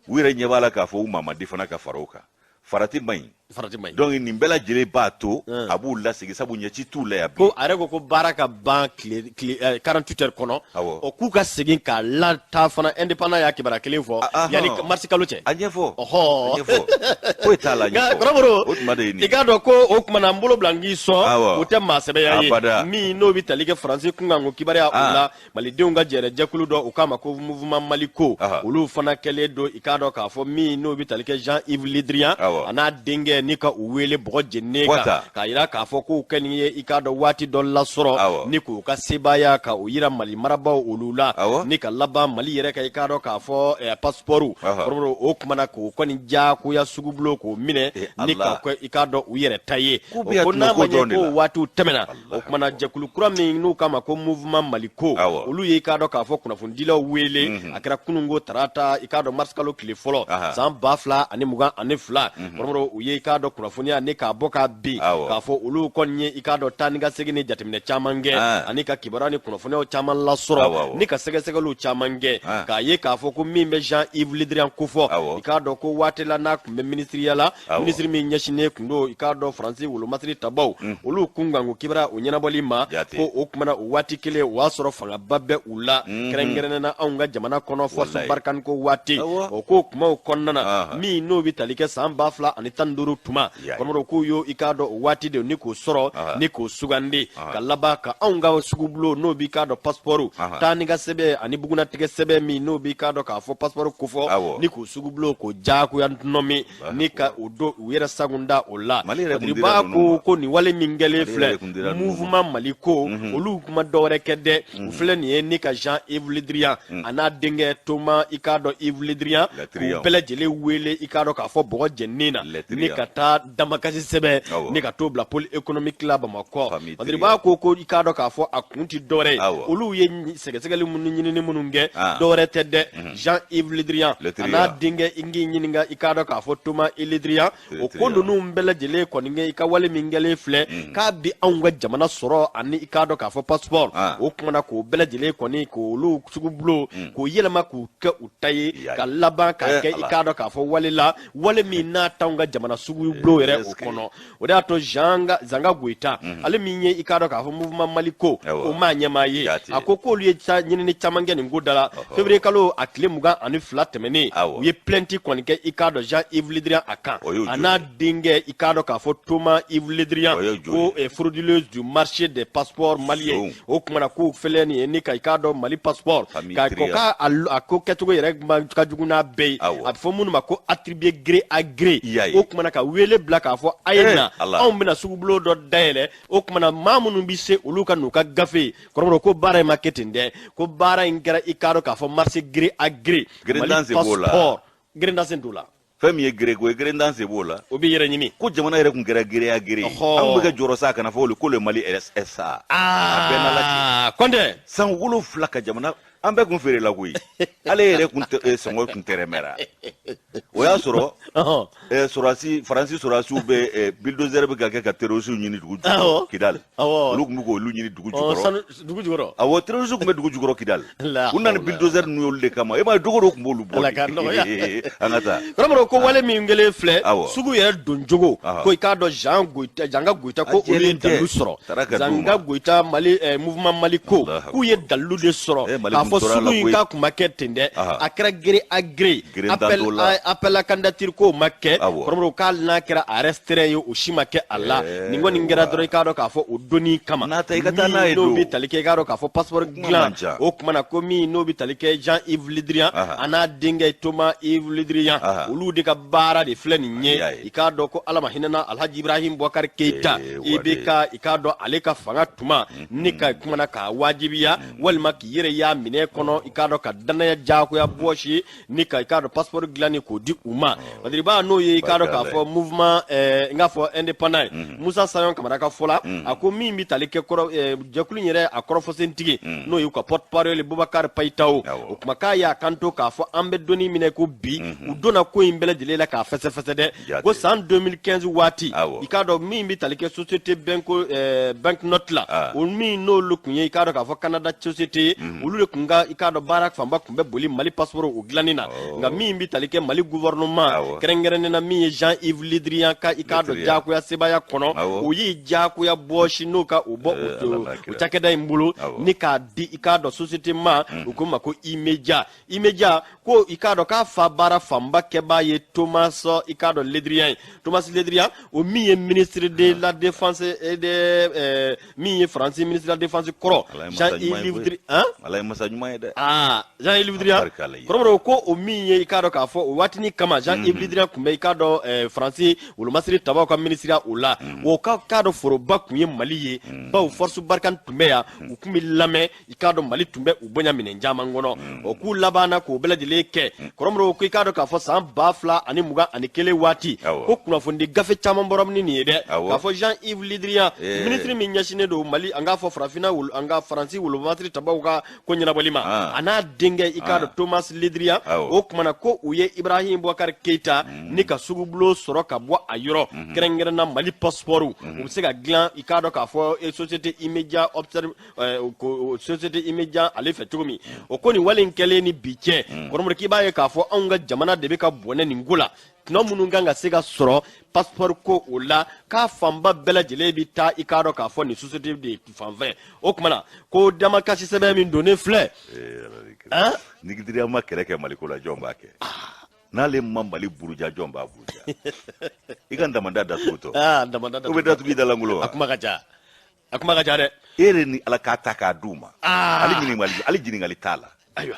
U yɛrɛ ɲɛ b'a la k'a fɔ u mamadi fana ka fara u kan, farati man ɲi. Farati man ɲi. Donc nin bɛɛ lajɛlen b'a to a b'u lasegin, sabu ɲɛci t'u la yan. Ko a yɛrɛ ko ko baara ka ban tile tile 48 heures kɔnɔ. O k'u ka segin k'a lataa fana. Indépendant y'a kibaruya kelen fɔ yanni marisi kalo cɛ. A ɲɛfɔ. A ɲɛfɔ, foyi t'a la, ɲɛfɔ. Kɔrɔbɔrɔ, o tuma de ye nin. I k'a dɔn ko o tuma na, n bolo bila n k'i sɔn, o tɛ maa sɛbɛya ye min n'o bɛ tali kɛ Faransi kunkanko kibaruya o la. Malidenw ka jɛrɛjɛkulu dɔ, u k'a ma ko Mouvement Maliko, olu fana kɛlen don, i k'a dɔn k'a fɔ min n'o bɛ tali kɛ Jean-Yves Le Drian a n'a denkɛ, ni ka u wele bɔgɔ jeninen kan, k'a yira k'a fɔ k'u kɛ nin ye, i k'a dɔn, waati dɔ lasɔrɔ ni k'u ka sebaaya ka o yira Mali marabaaw olu la, ni ka laban Mali yɛrɛ ka, i k'a dɔn k'a fɔ passeport o kumana k'o kɔni diyagoya sugubulon k'o minɛ ni ka kɛ, i k'a dɔn, u yɛrɛ ta ye. Ko n'a ma ɲɛ ko waatiw tɛmɛna, o kumana jɛkulu kura min n'u k'a ma ko Mouvement Maliko, olu ye, i k'a dɔn k'a fɔ, kunnafonidilaw wele. A kɛra kununko tarata, i k'a dɔn, marisikalo tile fɔlɔ san 2022. Kɔrɔmɔrɔ, u ye, i k'a dɔn, kunnafoniya ni k'a bɔ k'a bin k'a fɔ olu kɔni ye, i k'a dɔn, taa ni ka segin ni jateminɛ caman kɛ ani ka kibaruya ni kunnafoniyaw caman lasɔrɔ ni ka sɛgɛsɛgɛliw caman kɛ, k'a ye k'a fɔ ko min bɛ Jean-Yves Le Drian kofɔ, i k'a dɔn ko waati la n'a tun bɛ minisiriya la, minisiri min ɲɛsinnen tun don, i k'a dɔn, Faransi wolomasiri tabaw olu kunkanko kibaruya o ɲɛnabɔli ma, ko o kumana o waati kelen o y'a sɔrɔ fangaba bɛ u la, kɛrɛnkɛrɛnnen na anw ka jamana kɔnɔ, force Barkhane ko waati. O ko kumaw kɔnɔna na, min n'o bɛ tali kɛ san 2015 tuma, kɔrɔmɔrɔ, k'u y'o, i k'a dɔn, o waati de ni k'o sɔrɔ ni k'o sugandi ka laban ka anw ka sugubulon n'o b'i k'a dɔn passeport taa ni ka sɛbɛn ani bugunnatigɛ sɛbɛn min n'o b'i k'a dɔn k'a fɔ passeport kofɔ, ni k'o sugubulon k'o diyagoya nɔmi ni ka o don u yɛrɛ sago da o la. Ba ko ko nin wale min kɛlen filɛ, Mouvement Maliko, olu kuma dɔwɛrɛ kɛ dɛ, u filɛ nin ye ni ka Jean-Yves Le Drian a n'a denkɛ Thomas, i k'a dɔn, Yves Le Drian, k'u bɛɛ lajɛlen wele, i k'a dɔn k'a fɔ bɔgɔ jeninen na, ni ka taa damakasi sɛbɛn ni ka t'o bila pôle économique la Bamakɔ. Madiriba ko ko i k'a dɔn k'a fɔ a kun tɛ dɔwɛrɛ ye, olu ye sɛgɛsɛgɛli minnu ɲinini minnu kɛ, dɔwɛrɛ tɛ dɛ, Jean-Yves Le Drian a n'a denkɛ, i k'i ɲininka, i k'a dɔn k'a fɔ Thomas Le Drian, o ko ninnu bɛɛ lajɛlen kɔni kɛ, i ka wale min kɛlen filɛ k'a bi anw ka jamana sɔrɔ ani, i k'a dɔn k'a fɔ passeport, o kumana k'o bɛɛ lajɛlen kɔni k'olu sugubulon k'o yɛlɛma k'u kɛ u ta ye, ka laban k'a kɛ, i k'a dɔn k'a fɔ wale la, wale min n'a t'anw ka jamana sugubulon yɛrɛ o kɔnɔ. O de y'a to Zanga Goyita, ale min ye, i k'a dɔn k'a fɔ Mouvement Maliko o maa ɲɛmaa ye, a ko k'olu ye ɲinini caman kɛ nin ko da la. Février kalo a tile 22 tɛmɛnen, u ye plainte kɔni kɛ, i k'a dɔn, Jean-Yves Le Drian a kan a n'a denkɛ, i k'a dɔn k'a fɔ Thomas Yves Le Drian, ko frauduleuse du marché des passeports maliens. O kumana k'o filɛ nin ye ni ka, i k'a dɔn, Mali passeport k'a ko k'a a ko kɛcogo yɛrɛ ka jugu n'a bɛɛ ye, a bɛ fɔ minnu ma ko attribué gré à gré. O kumana ka wele bila k'a fɔ a ye na, anw bɛna sugubulon dɔ dayɛlɛ. O kumana maa minnu bɛ se, olu ka n'u ka gafe ye. Kɔrɔbɔrɔ ko baara in ma kɛ ten dɛ, ko baara in kɛra, i k'a dɔn k'a fɔ marché gré à gré. Mali passeport grindansen t'o la. Fɛn min ye gré ko ye, grindanse b'o la. O bɛ yɛrɛ ɲini. Ko jamana yɛrɛ tun kɛra gré à gré ye. Anw bɛ ka jɔrɔ sa, kana fɔ olu ko le Mali SA. A bɛɛ n'Ala cɛ. Kɔntɛ. San 7 ka jamana an bɛɛ kun feerela koyi. Ale yɛrɛ kun sɔngɔ kun tɛrɛmɛra. O y'a sɔrɔ sɔrɔdasi, Faransi sɔrɔdasiw bɛ bulldozer bɛ ka kɛ ka terroriste ɲini dugu jukɔrɔ Kidali. Olu tun bɛ k'olu ɲini dugu jukɔrɔ. Dugu jukɔrɔ. Awɔ, terroriste tun bɛ dugu jukɔrɔ Kidali. U nana ni bulldozer ninnu y'olu de kama. E m'a ye dogo dɔ tun b'olu bɔ. Ala ka nɔgɔya. An ka taa. Karamɔgɔ, ko wale min kɛlen filɛ, sugu yɛrɛ don cogo, ko i k'a dɔn Jean Goyita, Zanga Goyita, ko olu ye dalilu sɔrɔ. Zanga Goyita, Mali Mouvement Maliko, k'u ye dalilu de sɔrɔ k'a fɔ Fɔ sugu in ka kun ma kɛ ten dɛ, a kɛra gré à gré, appel à candidature ko ma kɛ. Kɔrɔmɔrɔ, k'ale n'a kɛra a restreint ye, o si ma kɛ a la. Nin kɔni kɛra dɔrɔn, i k'a dɔn k'a fɔ o donni kama. N'a ta i ka taa n'a ye. N'o bɛ tali kɛ, i k'a dɔn k'a fɔ passeport dilan o tuma na, ko min n'o bɛ tali kɛ Jean-Yves Le Drian a n'a denkɛ Thomas Yves Le Drian, olu de ka baara de filɛ nin ye. I k'a dɔn ko Ala ma hinɛna Alhaji Ibrahim Boubacar Keita, IBK, i k'a dɔn ale ka fanga tuma ni ka kumana k'a wajibiya walima k'i yɛrɛ y'a minɛ kɔnɔ, i k'a dɔn ka danaya diyagoya bɔsi ni ka, i k'a dɔn, passeport dilanni k'o di u ma. Badiriba, n'o ye, i k'a dɔn k'a fɔ mouvement n k'a fɔ indépendant ye, Musa Sayon Kamara ka fɔ la, a ko min bɛ tali kɛ kɔrɔ jɛkulu in yɛrɛ, a kɔrɔfɔsentigi, n'o y'u ka porte parole Bubakari Payitaho, o kuma k'a y'a kanto k'a fɔ an bɛ donni minɛ ko bi, u donna ko in bɛɛ lajɛlen la k'a fɛsɛfɛsɛ dɛ, ko san 2015 waati, i k'a dɔn min bɛ tali kɛ société Benko Banknote la, o min n'olu tun ye, i k'a dɔn k'a fɔ Canada société ye, olu de tun ka, i k'a dɔn, baara fanba tun bɛ boli Mali passeport o dilanni na. Nka min bɛ tali kɛ Mali gouvernement, kɛrɛnkɛrɛnnen na min ye Jean-Yves Le Drian ka, i k'a dɔn, diyagoya sebaaya kɔnɔ, o y'i diyagoya bɔsi n'o ka o bɔ o cakɛda in bolo ni k'a di, i k'a dɔn, société ma, u ko ma ko Imedia. Imedia ko, i k'a dɔn k'a fa baara fanba kɛbaa ye Thomas, i k'a dɔn, Le Drian ye. Thomas Le Drian, o min ye ministre de la défense et de min ye Faransi ministre de la défense kɔrɔ, Jean-Yves Le Drian, hein. Ala ye masa ɲuman ye dɛ. Ah, Jean-Yves Le Drian, kɔrɔbɔrɔ ko o min ye, i k'a dɔn k'a fɔ o waatinin kama, Jean-Yves Le Drian tun bɛ, i k'a dɔn, Faransi wolomasiri tabaw ka ministre o la. O ka k'a dɔn foroba tun ye Mali ye, bawo force Barkhane tun bɛ yan, u tun bɛ lamɛn, i k'a dɔn Mali tun bɛ u bonya minɛn caman kɔnɔ. O k'u labanna k'o bɛɛ lajɛlen kɛ. Kɔrɔmɔrɔw ko, i k'a dɔn k'a fɔ san 2021 waati, ko kunnafonidi gafe caman bɔra ni nin ye dɛ, k'a fɔ Jean-Yves Le Drian, ministre min ɲɛsinnen don Mali, an k'a fɔ farafinna, an ka Faransi wolomasiri tabaw ka ko ɲɛnabɔli ma, a n'a denkɛ, i k'a dɔn, Thomas Le Drian, o kumana ko u ye Ibrahim Boubacar Keita ni ka sugubulon sɔrɔ ka bɔ a yɔrɔ, kɛrɛnkɛrɛnna Mali passeport u bɛ se ka dilan, i k'a dɔn k'a fɔ société Immédiat Observe, société Immédiat ale fɛ cogo min. O ko nin wale in kɛlen ni bi cɛ, kɔrɔmɔrɔ, k'i b'a ye k'a fɔ anw ka jamana de bɛ ka bɔnɛ nin ko la. Tɔnɔ minnu kan ka se ka sɔrɔ passeport ko o la, k'a fanba bɛɛ lajɛlen bɛ taa, i k'a dɔn k'a fɔ nin société de fanfɛ. O tuma na ko damakasi sɛbɛn min donnen filɛ. Ni Drian ma kɛlɛ kɛ Mali ko la, jɔn b'a kɛ? N'ale ma Mali buruja, jɔn b'a buruja? I ka damanda datugu tɔ. Aa, damanda. O bɛ datugu i dalankolon wa? A kuma ka ca, a kuma ka ca dɛ. E yɛrɛ ni Ala k'a ta k'a d'u ma, hali ɲininkali, hali ɲininkali t'a la. Ayiwa,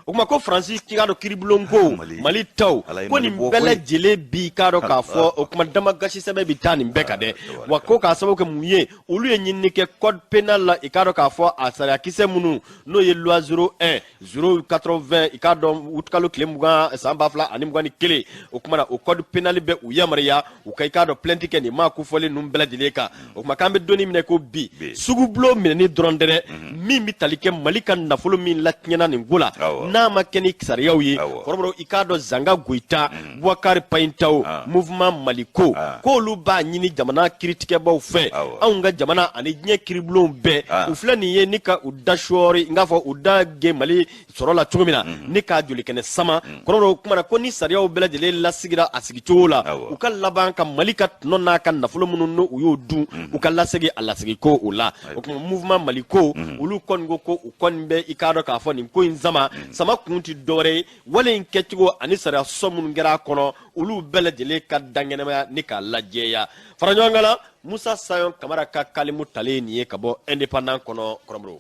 o kuma ko Faransi k'i k'a dɔn kiribulon ko Mali taw ko nin bɛɛ lajɛlen bi, k'a dɔn k'a fɔ o kuma damakasi sɛbɛn bi taa nin bɛɛ kan dɛ. Wa ko k'a sababu kɛ mun ye? Olu ye ɲinini kɛ code pénal la, i k'a dɔn k'a fɔ a sariyakisɛ minnu n'o ye loi 01 080, i k'a dɔn, utikalo tile 20 san 2021, o kuma na o code pénal bɛ u yamaruya u ka, i k'a dɔn, plainte kɛ nin maa kofɔlen ninnu bɛɛ lajɛlen kan. O kuma k'an bɛ donni minɛ ko bi, sugubulon minɛni dɔrɔn tɛ dɛ, min bɛ tali kɛ Mali ka nafolo min latiɲɛna nin ko la, n'a ma kɛ ni sariyaw ye. Kɔrɔbɔrɔ, i k'a dɔn, Zanga Goyita, Bubakari Payitaho, mouvement Maliko, k'olu b'a ɲini jamana kiritigɛbaw fɛ, anw ka jamana ani diɲɛ kiribulonw bɛɛ, u filɛ nin ye ni ka u da sɔɔri, n k'a fɔ u da gen Mali sɔrɔ la cogo min na, ni k'a jolikɛnɛ sama. Kɔrɔbɔrɔ, kuma na ko ni sariyaw bɛɛ lajɛlen lasigira a sigicogo la, u ka laban ka Mali ka tɔnɔ n'a ka nafolo minnu n'u y'o dun, u ka lasegi a lasegi ko o la. O tuma mouvement Maliko, olu kɔni ko ko u kɔni bɛ, i k'a dɔn k'a fɔ nin ko in sama sama kun ti dɔwɛrɛ ye, wale in kɛcogo ani sariya sɔsɔ minnu kɛra a kɔnɔ, olu bɛɛ lajɛlen ka dankɛnɛmaya ni k'a lajɛya. Fara ɲɔgɔn kan la, Musa Sayon Kamara ka kalimu talen nin ye ka bɔ Indépendant kɔnɔ, kɔrɔmɔrɔ.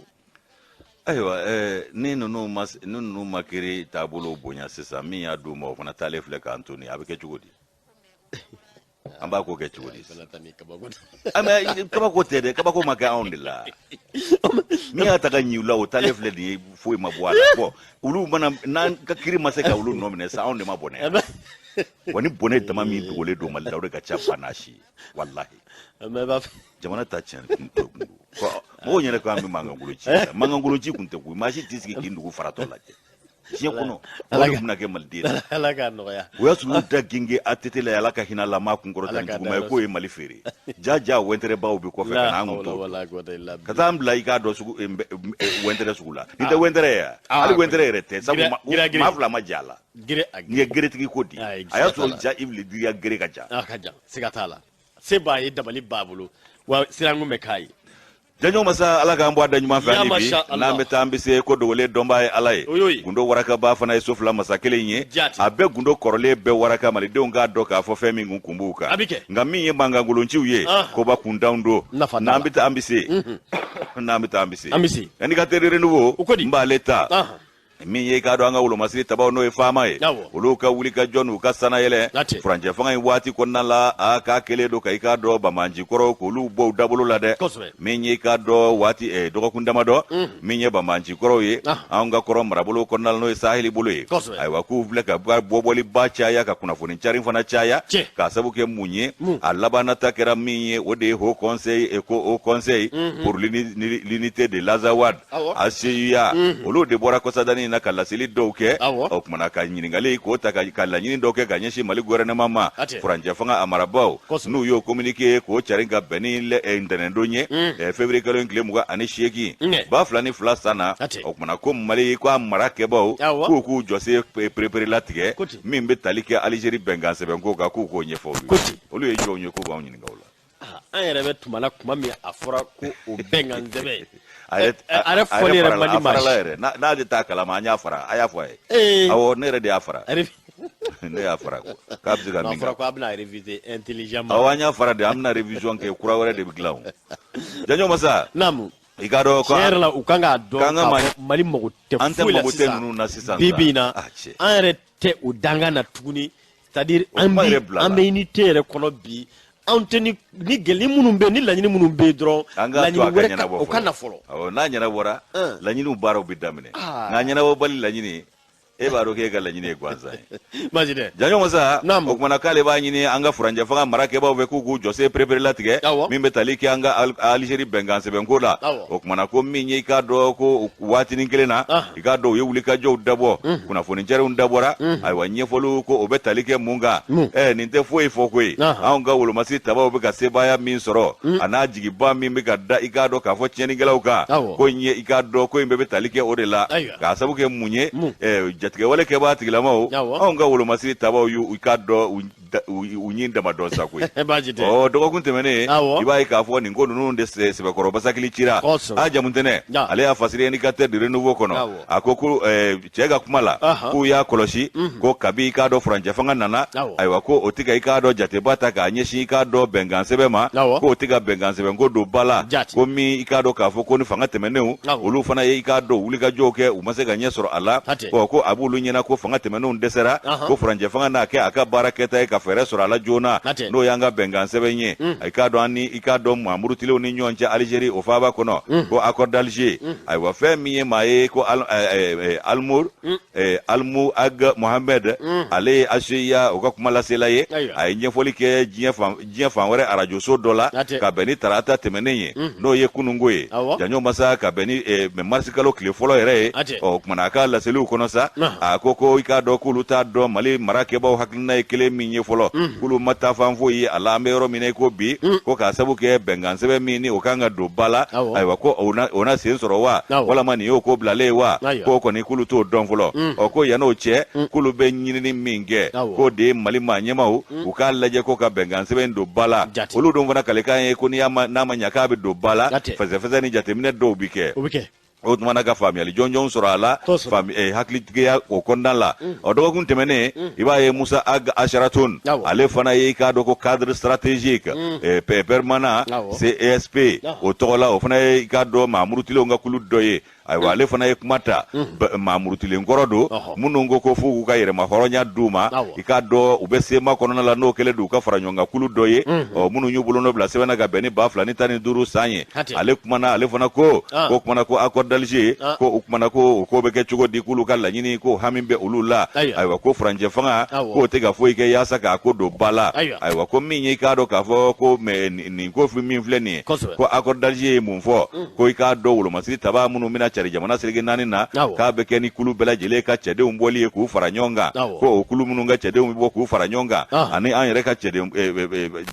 Ayiwa, ni ninnu ma kiri taabolo bonya sisan, min y'a d'u ma, o fana taalen filɛ k'an to nin, a bɛ kɛ cogo di? An b'a ko kɛ cogo di? Mais kabako tɛ dɛ, kabako ma kɛ anw de la. Min y'a ta ka ɲi u la, o taalen filɛ nin ye, foyi ma bɔ a la. Bɔn, olu mana n'an ka kiri ma se ka olu nɔ minɛ sa, anw de ma bɔnɛ wa. Ni bɔnɛ dama min dogolen don Mali la, o de ka ca ba n'a si ye, walahi. Jamana ta tiɲɛ kun tɛ kun don mɔgɔw ɲɛna ko an bɛ mankankolo ci, mankankolo ci kun tɛ koyi. Maa si t'i sigi k'i nugu faratɔ lajɛ diɲɛ kɔnɔ, o de bɛna kɛ maliden na. Ala k'a nɔgɔya. O y'a sɔrɔ u da genge ATT la, ala ka hinɛ la, maa kun kɔrɔta ni juguman ye k'o ye Mali feere. Ja ja, wɛntɛrɛbaw bɛ kɔfɛ ka n'an kun to ka taa an bila, i k'a dɔn, sugu wɛntɛrɛ sugu la. Nin tɛ wɛntɛrɛ ye wa? Hali wɛntɛrɛ yɛrɛ tɛ, sabu maa fila ma jɛ a la. Nin ye geretigi ko di? A y'a sɔrɔ Jean-Yves Le Drian gere ka jan. A ka jan, siga t'a la. Se b'a ye, dabali b'a bolo, wa sirankun bɛ k'a ye. Janjo masa, Ala k'an bɔ a da ɲuman fɛ. Ya Hali bi masha Allah. n'an bɛ taa, an bɛ se ko dogolen dɔnbaa ye Ala ye. O y'o ye. Gundo warakaba fana ye so fila masa kelen ye. Jaati. A bɛɛ gundo kɔrɔlen bɛɛ waraka, malidenw k'a dɔn k'a fɔ fɛn min kun b'u kan. A bɛ kɛ. Nka min ye mankankolonciw ye, Ah. koba kuntanw don. Nafa t'a N'an la. bɛ taa, an bɛ se. N'an bɛ taa, an bɛ se. An bɛ se. Indicateur de renouveau, O ko di? n b'ale ta. Ah. Min ye, k'a dɔn an ka wolomasiri tabaw, n'o ye faama ye, Awɔ. olu ka wuli ka jɔ n'u ka sanayɛlɛ Late. furancɛ fanga in waati kɔnɔna la, a k'a kɛlen don ka i k'a dɔn banbaanci kɔrɔw k'olu bɔ u dabolo la dɛ. Kosɛbɛ. Min ye, i k'a dɔn waati dɔgɔkun damadɔ, min ye banbaanci kɔrɔw ye anw ka kɔrɔ marabolo kɔnɔna la, n'o ye saheli bolo ye, Kosɛbɛ. ayiwa, k'u filɛ ka bɔbɔliba caya, ka kunnafoni cari fana caya. Tiɲɛ. K'a sabu kɛ mun ye? A labanna ta kɛra min ye, o de ye haut conseil ko haut conseil pour l'unité de l'Azawad, HCUA. Olu de bɔra kɔsadani in na ka laseli dɔw kɛ. O kumana ka ɲininkali k'o ta ka laɲini dɔw kɛ ka ɲɛsin Mali gouvernement ma, furancɛ fanga a marabaaw. N'u y'o communiqué k'o carin ka bɛn ni ntɛnɛndon ye, février kalo in tile 28, 2002 san na. O kumana ko Mali ko a mara kɛbaw k'u k'u jɔsen perepere latigɛ min bɛ tali kɛ Algérie bɛnkan sɛbɛnko kan, k'u k'o ɲɛfɔ olu ye. Olu ye jɔnw ye k'u b'anw ɲininka o la? Ah, an yɛrɛ bɛ tuma la, kuma min a fɔra ko o bɛnkan sɛbɛn, A yɛrɛ a yɛrɛ fɔli yɛrɛ man di a maa farala si. yɛrɛ. N'ale t'a kalama, an y'a fara, a y'a fɔ a ye. Awɔ, ne yɛrɛ de y'a fara. Ne y'a fara k'a bɛ se ka N'a min fɔra kɛ. ko a bɛna réviser intelligemment. Awɔ, an y'a fara de, an bɛna révision kɛ, kura wɛrɛ de bɛ dilan. O Janjo masa, Naamu. i k'a dɔn ko Tiɲɛ yɛrɛ la, u kan k'a dɔn k'an ka k'a fɔ Mali mago tɛ an tɛ foyi la mago tɛ sisan. ninnu na sisan Bi sa. bi in na, Ah, cɛ. an yɛrɛ tɛ o dangan na tuguni, c'est à dire O an kuma bi yɛrɛ bila an la. bɛ unité yɛrɛ kɔnɔ bi. Anw tɛ ni gɛlɛya minnu bɛ yen, ni laɲini minnu bɛ yen dɔrɔn, An k'a to laɲini a ka wɛrɛ ka ɲɛnabɔ o ka fɔlɔ. na fɔlɔ. Awɔ, n'a ɲɛnabɔra, laɲiniw baaraw bɛ daminɛ. Ah. Nka ɲɛnabɔbali laɲini, e b'a dɔn k'e ka laɲini ye gansan ye. Baasi tɛ. Janjo masa, Naamu. o kumana k'ale b'a ɲini an ka furancɛ fanga marakɛbaw fɛ k'u k'u jɔsen perepere latigɛ min bɛ tali kɛ an ka Algérie bɛnkan sɛbɛnko la. O kumana ko min ye, i k'a dɔn ko waatinin kelen na, i k'a dɔn u ye wulikajɔw dabɔ, kunnafoni cariw dabɔra. Ayiwa, ɲɛfɔliw ko o bɛ tali kɛ mun kan? Nin tɛ foyi fɔ koyi. Anw ka wolomasiri tabaw bɛ ka sebaaya min sɔrɔ, a n'a jigiba min bɛ ka da, i k'a dɔn k'a fɔ tiɲɛnikɛlaw kan, ko in ye, i k'a dɔn ko in bɛɛ bɛ tali kɛ o de la. K'a sabu kɛ mun ye? Jatigɛwale kɛbaa tigilamaw, anw ka wolomasiri tabaw y'u, i k'a dɔn, u ɲin damadɔn sa koyi. Baasi tɛ. Ɔ, dɔgɔkun tɛmɛnen, i b'a ye k'a fɔ nin ko ninnu de sɛbɛkɔrɔ basakili cira. A jamutɛnɛ, ale y'a fasiri Indicateur de renouveau kɔnɔ. A ko ko cɛ ka kuma la, k'u y'a kɔlɔsi ko kabi i k'a dɔn furancɛ fanga nana, ayiwa, ko o tɛ ka i k'a dɔn jateba ta k'a ɲɛsin i k'a dɔn bɛnkan sɛbɛn ma, k'o tɛ ka bɛnkan sɛbɛn ko don ba la. Ko min, i k'a dɔn k'a fɔ ko ni fanga tɛmɛnenw, olu fana ye i k'a dɔn wulikajɔw kɛ, u ma se ka ɲɛ sɔrɔ a la. Ɔ, ko a b'olu ɲɛna ko fanga tɛmɛnenw dɛsɛra, ko furancɛ fanga n'a kɛ a ka baara kɛta ye ka fɛɛrɛ sɔrɔ a la joona, n'o y'an ka bɛnkan sɛbɛn ye, i k'a dɔn an ni i k'a dɔn maa murutilenw ni ɲɔgɔn cɛ Algérie o faaba kɔnɔ, ko accord d'Alger. Ayiwa, fɛn min ye maa ye ko Almour Almou Ag Mohamed, ale ye HCUA o ka kuma lasela ye. A ye ɲɛfɔli kɛ diɲɛ fan wɛrɛ arajoso dɔ la ka bɛn ni tarata tɛmɛnen ye, n'o ye kununko ye, Janjo masa, ka bɛn ni marisi kalo tile fɔlɔ yɛrɛ ye. Ɔ, o kumana a ka laseliw kɔnɔ sa, a ko ko i k'a dɔn k'olu t'a dɔn Mali mara kɛbaw hakilina ye kelen min ye fɔlɔ, k'olu ma taa fan foyi ye a la an bɛ yɔrɔ min na i ko bi, ko k'a sabu kɛ bɛnkan sɛbɛn min ni o kan ka don ba la, ayiwa, ko o na sen sɔrɔ wa, walama nin y'o ko bilalen ye wa, k'o kɔni k'olu t'o dɔn fɔlɔ. Ɔ, ko yann'o cɛ, k'olu bɛ ɲinini min kɛ, k'o de ye Mali maa ɲɛmaw u k'a lajɛ ko ka bɛnkan sɛbɛn don ba la. Olu dun fana kalekan ye ko n'i y'a ma n'a ma ɲɛ k'a bɛ don ba la, fɛsɛfɛsɛ ni jateminɛ dɔw bi kɛ. O bɛ kɛ. O tuma na ka faamuyali jɔnjɔn sɔrɔ a la, hakilitigiya o kɔnɔna la. Ɔ, dɔgɔkun tɛmɛnen, i b'a ye Musa Ag Asharatun, ale fana ye i k'a dɔn ko cadre stratégique permanent CESP o tɔgɔ la, o fana ye i k'a dɔn maa murutilenw ka kulu dɔ ye. Ayiwa, ale fana ye kuma ta. Maa murutilen kɔrɔ don minnu ko ko f'u k'u ka yɛrɛma hɔrɔnya d'u ma, i k'a dɔn u bɛ CMA kɔnɔna la, n'o kɛlen don u ka fara ɲɔgɔn kan kulu dɔ ye. Ɔ, minnu y'u bolonɔ bila sɛbɛn na ka bɛn ni 2015 san ye. Ale kumana, ale fana ko ko kumana ko accord d'Alger, ko o kumana ko o ko bɛ kɛ cogo di, k'olu ka laɲini ko hami bɛ olu la. Ayiwa, ko furancɛ fanga k'o tɛ ka foyi kɛ yaasa k'a ko don ba la. Ayiwa, ko min ye, i k'a dɔn k'a fɔ ko mɛ nin ko min filɛ nin ye, ko accord d'Alger ye mun fɔ, ko i k'a dɔn wolomasiri taba minnu bɛna cari jamana seleke naani na, k'a bɛ kɛ ni kulu bɛɛ lajɛlen ka cɛdenw bɔli ye k'u fara ɲɔgɔn kan, ko o kulu minnu ka cɛdenw bɛ bɔ k'u fara ɲɔgɔn kan ani an yɛrɛ ka cɛden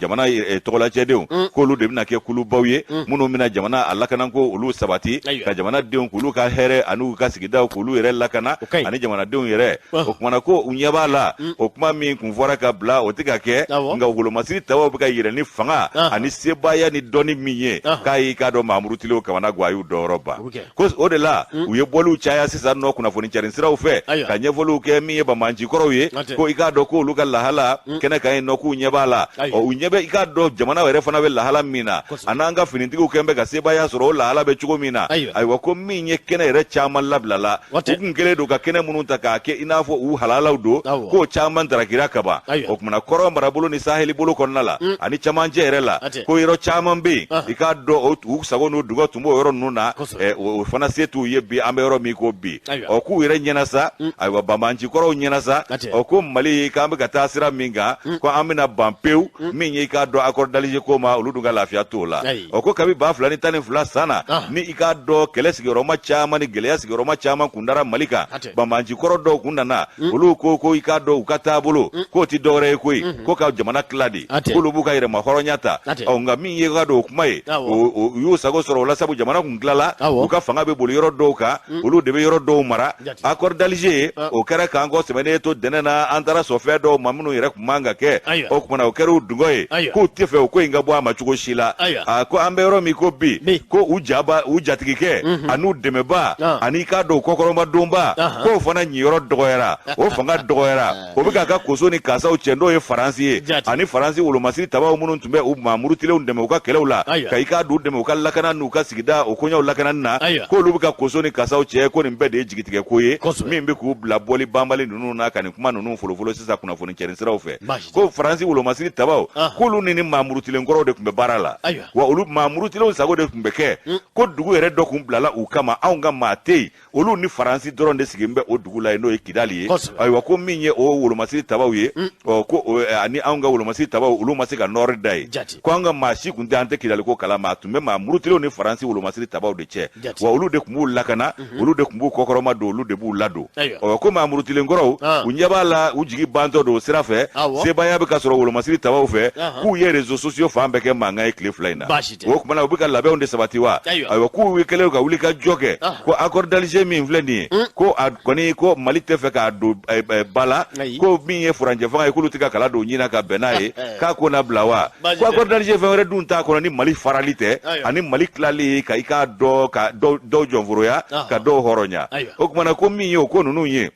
jamana tɔgɔla cɛdenw, k'olu de bɛna kɛ kulubaw ye minnu bɛna jamana a lakanako olu sabati, ka jamanadenw k'olu ka hɛrɛ an'u ka sigidaw k'olu yɛrɛ lakana ani jamanadenw yɛrɛ. O kumana ko u ɲɛ b'a la, o kuma min kun fɔra ka bila, o tɛ ka kɛ, nka wolomasiri tabaw bɛ ka yɛlɛ ni fanga ani sebaaya ni dɔnni min ye, k'a y'i k'a dɔn maa murutilenw kamana gan, a y'u dɔnyɔrɔ ban. Ko o de la u ye bɔliw caya sisan nɔ kunnafoni carin siraw fɛ ka ɲɛfɔliw kɛ min ye banbaanci kɔrɔw ye, ko i k'a dɔn k'olu ka lahala kɛnɛ kan yen nɔ, k'u ɲɛ b'a la. Ɔ, u ɲɛ bɛ i k'a dɔn jamana yɛrɛ fana bɛ lahala min na, an'an ka finitigiw kɛn bɛ ka sebaaya sɔrɔ o lahala bɛ cogo min na. Ayiwa, ko min ye kɛnɛ yɛrɛ caman labilala, u kun kɛlen don ka kɛnɛ minnu ta k'a kɛ i n'a fɔ u halalaw don, k'o caman darakira kaban. O kumana kɔrɔn marabolo ni saheli bolo kɔnɔna la ani camancɛ yɛrɛ la, ko yɔrɔ caman bɛ yen, i k'a dɔn u sago n'u dungɔ tun b'o yɔrɔ ninnu na, o fana se t'u ye bi, an bɛ yɔrɔ min ko bi. Ɔ, k'u yɛrɛ ɲɛna sa, ayiwa, banbaanci kɔrɔw ɲɛna sa. Ɔ, ko Mali k'an bɛ ka taa sira min kan, ko an bɛna ban pewu min ye i k'a dɔn accord d'Alger ko ma, olu dun ka lafiya t'o la. Ɔ, ko kabi 2012 san na, ni i k'a dɔn kɛlɛ sigiyɔrɔma caman ni gɛlɛya sigiyɔrɔma caman kun dara Mali kan, banbaanci kɔrɔ dɔw kun nana, olu ko i k'a dɔn u ka taabolo k'o ti dɔwɛrɛ ye koyi, ko ka jamana tila de, k'olu b'u ka yɛrɛma hɔrɔnya ta. Ɔ, nka min ye ka dɔn o kuma ye, u y'u sago sɔrɔ o la, sabu jamana kun tilala, u ka fanga bɛ boli yɔrɔ dɔw kan, olu de bɛ yɔrɔ dɔw mara. Accord d'Alger o kɛra k'an kɔ sɛmɛnen to dɛnɛ na, an taara sɔn fɛn dɔw ma minnu yɛrɛ kun man ka kɛ. O kumana o kɛra u dungɔ ye, k'u tɛ fɛ o ko in ka bɔ a ma cogo si la. A ko an bɛ yɔrɔ min ko bi, ko u jaba, u jatigikɛ an'u dɛmɛba ani k'a dɔn u kɔkɔrɔmadonba, k'o fana ɲiyɔrɔ dɔgɔyara, o fanga dɔgɔyara, o bɛ k'a ka koso ni kasaw cɛ, n'o ye Faransi ye ani Faransi wolomasiri tabaw minnu tun bɛ u maa murutilenw dɛmɛ u ka kɛlɛw la, ka i k'a d'u dɛmɛ u ka lakana n'u ka sigida o koɲɛw lakanani na, k'olu bɛ ka koso ni kasaw cɛ. Ko nin bɛɛ de ye jigitigɛ ko ye min bɛ k'u bila bɔli banbali ninnu na ka nin kuma ninnu folofolo sisan kunnafoni cɛrin siraw fɛ. Ko Faransi wolomasiri tabaw, k'olu ni maa murutilen kɔrɔw de tun bɛ baara la, wa olu maa murutilenw sago de tun bɛ kɛ. Ko dugu yɛrɛ dɔ kun bilala u kama, anw ka maa tɛ yen, olu ni Faransi dɔrɔn de sigilen bɛ o dugu la yen, n'o ye Kidali ye. Ayiwa, ko min ye o wolomasiri tabaw ye, ɔ, ko ani anw ka wolomasiri tabaw, olu ma se ka nɔɔri da yen. Ko an ka maa si kun tɛ, an tɛ Kidali ko kalama, a tun bɛ maa murutilenw ni Faransi wolomasiri tabaw de cɛ, wa olu de tun b'u lakana, olu de tun b'u kɔkɔrɔma don, olu de b'u ladon. Ɔ, ko maa murutilen kɔrɔw, u ɲɛ b'a la u jigi bantɔ don o sira fɛ, sebaaya bɛ ka sɔrɔ wolomasiri tabaw fɛ, k'u ye réseaux sociaux fan bɛɛ kɛ mankan ye tile 2 in na. O tuma na u bɛ ka labɛnw de sabati wa. Ayiwa, k'u kɛlen ka wuli ka jɔ kɛ, ko accord d'Alger min filɛ nin ye, ko a kɔni ko Mali tɛ fɛ k'a don ba la, ko min ye furancɛ fanga ye, k'olu tɛ ka kala don ɲin na ka bɛn n'a ye, k'a ko na bila wa. Ko accord d'Alger fɛn wɛrɛ dun t'a kɔnɔ ni Mali farali tɛ ani Mali tilali ye, ka i k'a dɔn ka dɔw jɔnforoya ka dɔw hɔrɔnya. O tuma na ko min ye o ko ninnu ye,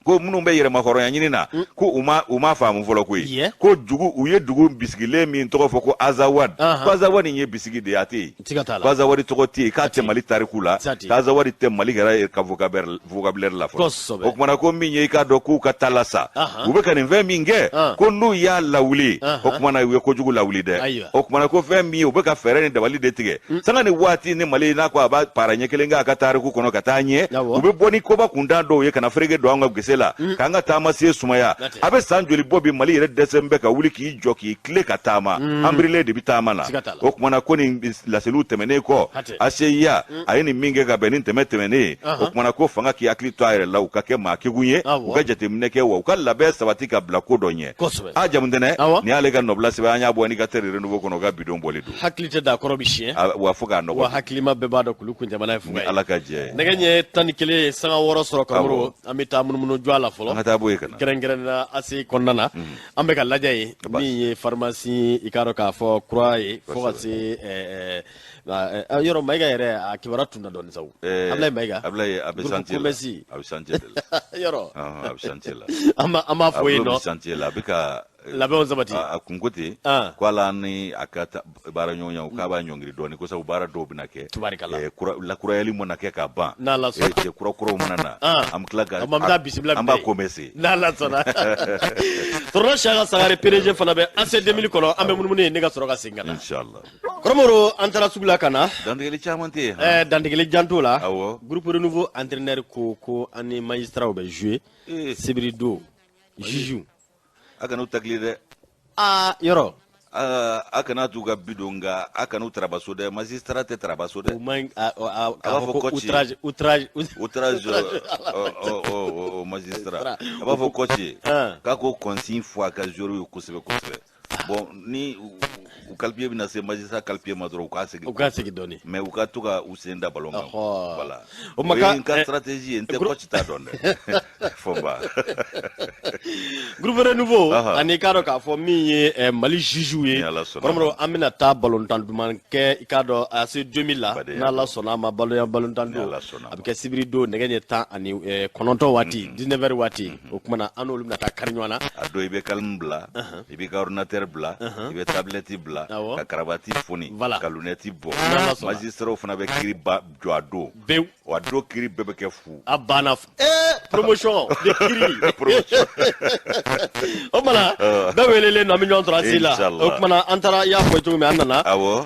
ko minnu bɛ yɛrɛma hɔrɔnya ɲini na, ko u ma faamu fɔlɔ koyi. Ko dugu, u ye dugu bisigilen min tɔgɔ fɔ ko Azawad, ko Azawad in ye bisigi de ye, a tɛ yen, ko Azawadi tɔgɔ tɛ yen, k'a tɛ Mali tariku la, k'Azawadi tɛ Mali yɛrɛ ka vocabulaire la fɔlɔ. O kumana ko min ye i k'a dɔn k'u ka taa la sa, u bɛ ka nin fɛn min kɛ, ko n'u y'a lawuli, o kumana u ye kojugu lawuli dɛ. O kumana ko fɛn min ye, u bɛ ka fɛɛrɛ ni dabali de tigɛ sanga ni waati ni Mali n'a ko a b'a para ɲɛ kelen k'a ka tariku kɔnɔ ka taa ɲɛ, u bɛ bɔ ni koba kuntan dɔw ye ka na fereke don an ka gese la, k'an ka taamasen sumaya. A bɛ san joli bɔ bi, Mali yɛrɛ dɛsɛ bɛ ka wuli k'i jɔ k'i tile ka taama, an birilen de bɛ taama na. O kumana ko nin laseliw tɛmɛnen kɔ, ACIA a ye nin min kɛ ka bɛn ni tɛmɛ tɛmɛnen ye, o kumana ko fanga k'i hakili to a yɛrɛ la, u ka kɛ maa kegun ye, u ka jateminɛ kɛ, wa u ka labɛn sabati ka bila ko dɔ ɲɛ. A Jamutɛnɛ, nin y'ale ka nɔbila sɛbɛn, an y'a bɔ Indicateur Renouveau kɔnɔ, u ka bidon bɔli don. Hakili tɛ da kɔrɔ bɛ siɲɛ. Wa fo k'a nɔgɔ. Wa hakilima bɛɛ b'a dɔn kulu kun jamana ye fuga ye. Ala ka jɛ. Nɛgɛ ɲɛ 11:06 sɔrɔ Kamuru, an bɛ taa munumunu jɔ a la fɔlɔ. An ka taa bɔ yen ka na. Kɛrɛnkɛrɛnnenya la ACI kɔnɔna na, an bɛ ka lajɛ yen min ye pharmacie, i k'a dɔn k'a fɔ kura ye, fo ka se yɔrɔ Mayiga yɛrɛ a kibaruya tunna dɔɔnin sa o. Abulayi Mayiga. Abulayi a bɛ chantier la. A bɛ chantier de la. Yɔrɔ. A bɛ chantier la. An b'a fɔ yen nɔ. A bɛ chantier la, a bɛ ka labɛnw sabati. A kun ko ten ko ala ni a ka baara ɲɔgɔnya, k'a b'a ɲɔngiri dɔɔnin ko sabu baara dɔw bɛna kɛ. Tubarikala. Lakurayali mana kɛ ka ban. N'Ala sɔnna. Cɛ kura kuraw mana na. An bɛ tila ka. An bɛ taa bisimila. An b'a commencer. N'Ala sɔnna. Tɔrɔ Siyaka Sangare PDG fana bɛ AC 2000 kɔnɔ, an bɛ munumunu yen ne ka sɔrɔ ka segin ka na. Inshallah. Kɔrɔmɔrɔ, an taara sugu la ka na. Dantigɛli caman tɛ yen. Dantigɛli jan t'o la. Awɔ. Groupe Renouveau entraîneur ko an ni magistrat bɛ jouer. Sibiri don. Juge. A kana u takili dɛ. Aa, yɔrɔ. A kana t'u ka bi don, nka a kana u tarabaso dɛ. Magistrat tɛ tarabaso dɛ. O man a A b'a fɔ ko coach. Outrage, outrage. Outrage au magistrat. A b'a fɔ coach k'a ko consigne fɔ a ka joueur ye kosɛbɛ kosɛbɛ. Bon, ni u kalipiye bɛna se magistrat kalipiye ma dɔrɔn, u k'a segin. U k'a segin dɔɔni. Mais u ka to ka u sen da ballon kan. Voilà. O ma O ye n ka stratégie ye. N tɛ coach t'a dɔn dɛ, Fɔnba. Groupe Renouveau ani i k'a dɔn k'a fɔ min ye Mali juges ye. Ni Ala sɔnna. Kɔrɔmɔrɔ, an bɛna taa balontan duman kɛ, i k'a dɔn, AC 2000 la. Badenya. N'Ala sɔnna a ma, balontan Ni don Ala sɔnna a bɛ kɛ sibiri don nɛgɛ ɲɛ 19 waati, 19 heures waati. O kuma na, an n'olu bɛna taa kari ɲɔgɔn na. A don, i bɛ calme bila, i b'i ka ordinateur bila, i bɛ tablette bila, ka karavati foni, ka lunette bɔ. N'Ala sɔnna. Magistraw fana bɛ kiri ba jɔ a don. Bewu. Wa don kiri bɛɛ bɛ kɛ fu. A banna, promotion de kiri. Promotion. O kumana, bɛɛ welelen don, an bɛ ɲɔgɔn sɔrɔ ACI la. Inshallah. O kumana, an taara, i y'a fɔ cogo min, an nana.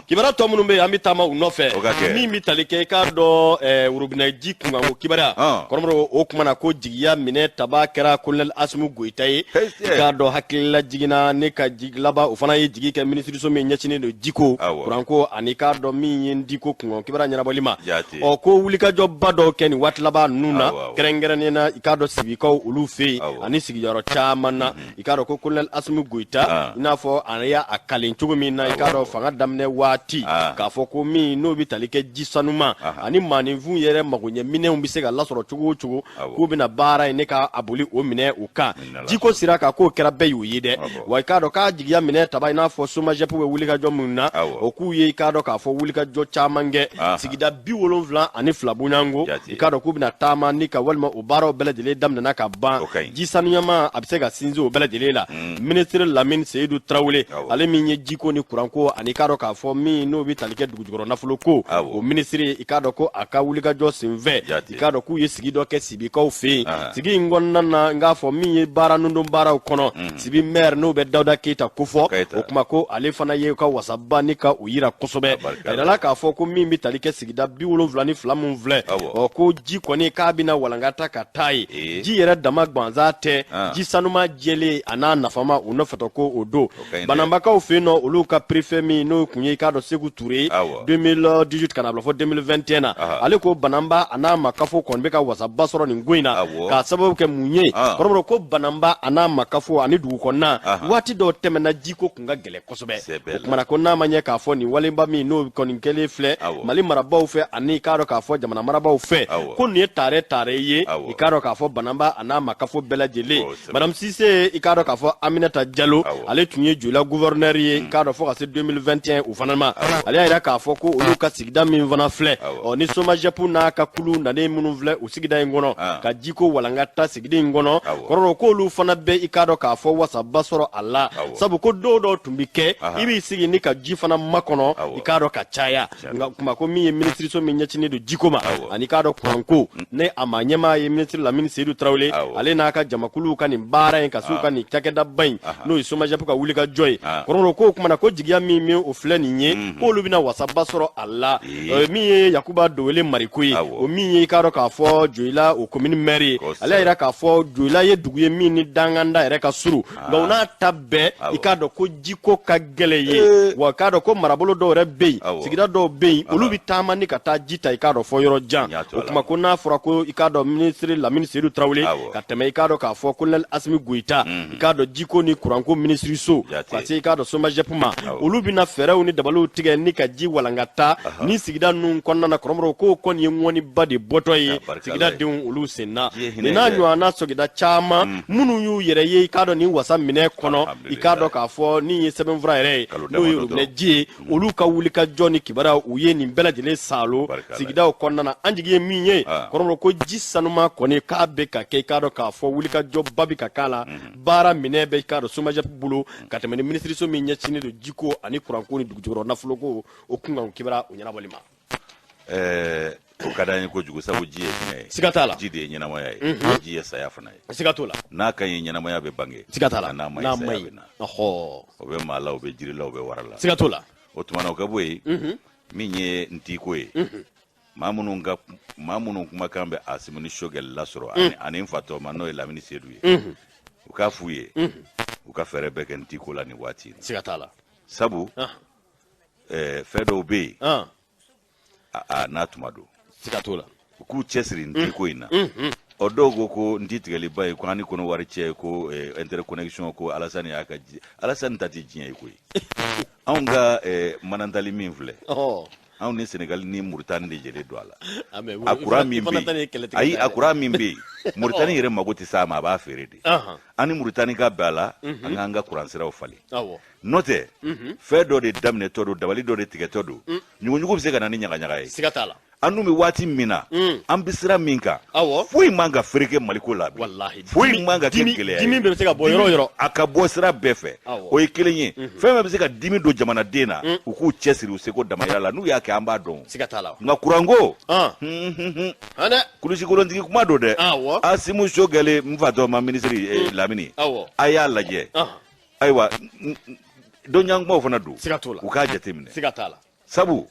Kibaruya tɔ minnu bɛ yen, an bɛ taama u nɔfɛ. O ka kɛ. Min bɛ tali kɛ, i k'a dɔn, worobinɛ ji kunkanko kibaruya. Kɔrɔmɔrɔ, o kumana ko jigiya minɛ taba kɛra colonel Asimu Goyita ye. I k'a dɔn, hakilila jiginna ne ka jigi laban, o fana ye jigi kɛ minisiriso min ɲɛsinnen don jiko, kuranko ani k'a dɔn min ye diko kunkan kibaruya ɲɛnabɔli ma. Ɔ, ko wulikajɔba dɔw kɛ nin waati laban ninnu na, kɛrɛnkɛrɛnnenya na, i k'a dɔn, sibikaw olu fɛ yen ani sigiyɔrɔ caman na. I k'a dɔn ko colonel Asimu Goyita, i n'a fɔ a y'a a kalen cogo min na, i k'a dɔn, fanga daminɛ waati, k'a fɔ ko min n'o bɛ tali kɛ ji sanuma ani maaninfin yɛrɛ magoɲɛ minɛnw bɛ se ka lasɔrɔ cogo o cogo, k'u bɛna baara in ne ka a boli o minɛ o kan jiko sira kan, k'o kɛra bɛɛ y'o ye dɛ. Wa i k'a dɔn k'a jigiya minɛ taba, i n'a fɔ SOMAGEP bɛ wulikajɔ minnu na, o k'u ye, i k'a dɔn k'a fɔ wulikajɔ caman kɛ sigida 72 bonyanko. I k'a dɔn k'u bɛna taama ni ka walima o baaraw bɛɛ lajɛlen daminɛna ka ban. O ka ɲi. Ji sanuyama a bɛ se ka sinsin o bɛɛ lajɛlen la. Minisiri Lamini Seyidu Tarawele, ale min ye jiko ni kuranko ani i k'a dɔn k'a fɔ min n'o bɛ tali kɛ dugujukɔrɔ nafolo ko, o minisiri, i k'a dɔn ko a ka wulikajɔ senfɛ, i k'a dɔn k'u ye sigi dɔ kɛ Sibikaw fɛ yen. Sigi in kɔnɔna na, n k'a fɔ min ye baara nundon baaraw kɔnɔ, Sibi maire n'o bɛ Dawuda Keyita kofɔ, o kuma ko ale fana ye ka wasaba ni ka o yira kosɛbɛ. A yirala k'a fɔ ko min bɛ tali kɛ sigida 72 min filɛ, ɔ, ko ji kɔni k'a bɛna walankata ka taa ye. Ji yɛrɛ dama gansan tɛ, ji sanuma jɛlen a n'a nafama o nɔfɛtɔ ko o don. Bananbakaw fɛ yen nɔ, olu ka préfet min n'o tun ye, i k'a dɔn, Seku Ture ye 2018 ka na bila fɔ 2021 na, ale ko Bananba a n'a makafo kɔni bɛ ka wasaba sɔrɔ nin ko in na. K'a sababu kɛ mun ye? Kɔrɔbɔrɔ ko Bananba a n'a makafo ani dugu kɔnɔna, waati dɔw tɛmɛna, jiko kun ka gɛlɛn kosɛbɛ. O kumana ko n'a ma ɲɛ k'a fɔ nin walenba min n'o kɔni kɛlen filɛ Mali marabaaw fɛ ani i k'a dɔn k'a fɔ jamana marabaaw fɛ, ko nin ye tare tare ye, i k'a dɔn k'a fɔ Bananba a n'a makafo bɛɛ lajɛlen. Madame Sise, i k'a dɔn k'a fɔ Aminata Jalo, ale tun ye Joyila gouverneur ye, i k'a dɔn, fo ka se 2021 o fana ma. Ale y'a yira k'a fɔ ko olu ka sigida min fana filɛ, ɔ, ni SOMAGEP n'a ka kulu nanen minnu filɛ o sigida in kɔnɔ ka jiko walankata sigida in kɔnɔ, kɔrɔ k'olu fana bɛ, i k'a dɔn k'a fɔ wasaba sɔrɔ a la, sabu ko dɔw dɔw tun bɛ kɛ, i b'i sigi ni ka ji fana makɔnɔ, i k'a dɔn, ka caya. Nka kuma ko min ye minisiriso min ɲɛsinnen don jiko ma ani k'a dɔn kuranko, ne a ma ɲɛmaa ye minisiri Lamini Seyidu Tarawele, ale n'a ka jamakuluw ka nin baara in ka se u ka nin cakɛdaba in n'o ye SOMAGEP ka wulikajɔ ye. Kɔrɔ k'o kumana ko jigiya min o filɛ nin ye, k'olu bɛna wasaba sɔrɔ a la. Min ye Yakuba Dowele Mariko ye, o min ye, i k'a dɔn k'a fɔ Joyila o commune maire ye, ale y'a yira k'a fɔ Joyila ye dugu ye min ni danganda yɛrɛ ka surun, nka o n'a ta bɛɛ, i k'a dɔn ko jiko ka gɛlɛn ye. Wa k'a dɔn ko marabolo dɔw yɛrɛ bɛ yen, sigida dɔw bɛ yen, olu bɛ taama ni ka taa ji ta, i k'a dɔn, fɔ yɔrɔ jan. O kuma ko n'a fɔra ko, i k'a dɔn, minisiri Lamini Seyidu Tarawele ka tɛmɛ, i k'a dɔn k'a fɔ colonel Asimi Goyita, i k'a dɔn jiko ni kuranko minisiriso, ka se, i k'a dɔn, SOMAGEP ma, olu bɛna fɛɛrɛw ni dabaliw tigɛ ni ka ji walankata ni sigida ninnu kɔnɔna na. Kɔrɔmɔrɔw k'o kɔni ye ŋɔniba de bɔtɔ ye sigida denw olu sen na. Nin n'a ɲɔgɔnna sigida caman minnu y'u yɛrɛ ye, i k'a dɔn, nin wasa minɛ kɔnɔ, i k'a dɔn k'a fɔ ni ye sɛbɛnfura yɛrɛ ye, n'o ye robinet ji ye, olu ka wulikajɔ ni kibaruya u ye nin bɛɛ lajɛlen saalo sigidaw kɔnɔna na. An jigi ye min ye, kɔrɔmɔrɔ, ko ji sanuma kɔni k'a bɛ ka kɛ, i k'a dɔn k'a fɔ wulikajɔba bɛ ka k'a la, baara minɛ bɛ, i k'a dɔn, SOMAGEP bolo ka tɛmɛ ni minisiriso min ɲɛsinnen don jiko ani kuranko ni dugujukɔrɔ nafoloko o kunkan kibaruya o ɲɛnabɔli ma. O ka d'an ye kojugu, sabu ji ye hinɛ ye. Siga t'a la. Ji de ye ɲɛnamaya ye, ji ye saya fana ye. Siga t'o la. N'a ka ɲi, ɲɛnamaya bɛ bange. Siga t'a la. N'a ma n'a ɲi, ma saya ɲi bɛ na. O bɛ maa la, o bɛ jiri la, o bɛ wara la. Siga t'o la. O tuma na, o ka bɔ yen, min ye ntiko ye, maa minnu kumakan bɛ Asimi ni Sogɛli lasɔrɔ ani n fatɔma n'o ye Lamini Seyidu ye, u k'a f'u ye u ka fɛɛrɛ bɛɛ kɛ ntiko la nin waati in na. Siga t'a la. Sabu fɛn dɔw bɛ yen, a n'a tuma don. Siga t'o la. U k'u cɛsiri n ko in na. Ɔ, dɔw ko ko n ti tigɛliba ye, ko an ni Kɔnɔwari cɛ, ko interconnexion, ko Alasani y'a ka ji. Alasani ta tɛ diɲɛ ye koyi. Anw ka manantali min filɛ, anw ni Senegali ni Muritani de jɛlen don a la. A kuran min bɛ yen, ayi, a kuran min bɛ yen, Muritani yɛrɛ mago tɛ s'a ma, a b'a feere de. An ni Muritani ka bɛn a la, an k'an ka kuran siraw falen. N'o tɛ, fɛn dɔ de daminɛtɔ don, dabali dɔ de tigɛtɔ don. Ɲuguɲugu bɛ se ka na ni ɲagaɲaga ye. Siga t'a la. An dun bɛ waati min na, an bɛ sira min kan, foyi man ka fereke Maliko la bi, foyi man ka kɛ gɛlɛya ye. Dimi bɛ se ka bɔ yɔrɔ o yɔrɔ. A ka bɔ sira bɛɛ fɛ, o ye kelen ye. Fɛn bɛɛ bɛ se ka dimi don jamanaden na, u k'u cɛsiri u seko damayira la. N'u y'a kɛ, an b'a dɔn. Siga t'a la. Nka kuranko, kulusikolontigi kuma don dɛ. Asimu Sogɛli, n fatɔ ma minisiri Lamini, a y'a lajɛ. Ayiwa, dɔnɲan kumaw fana don. Siga t'o la. U k'a jateminɛ. Siga t'a la. Sabu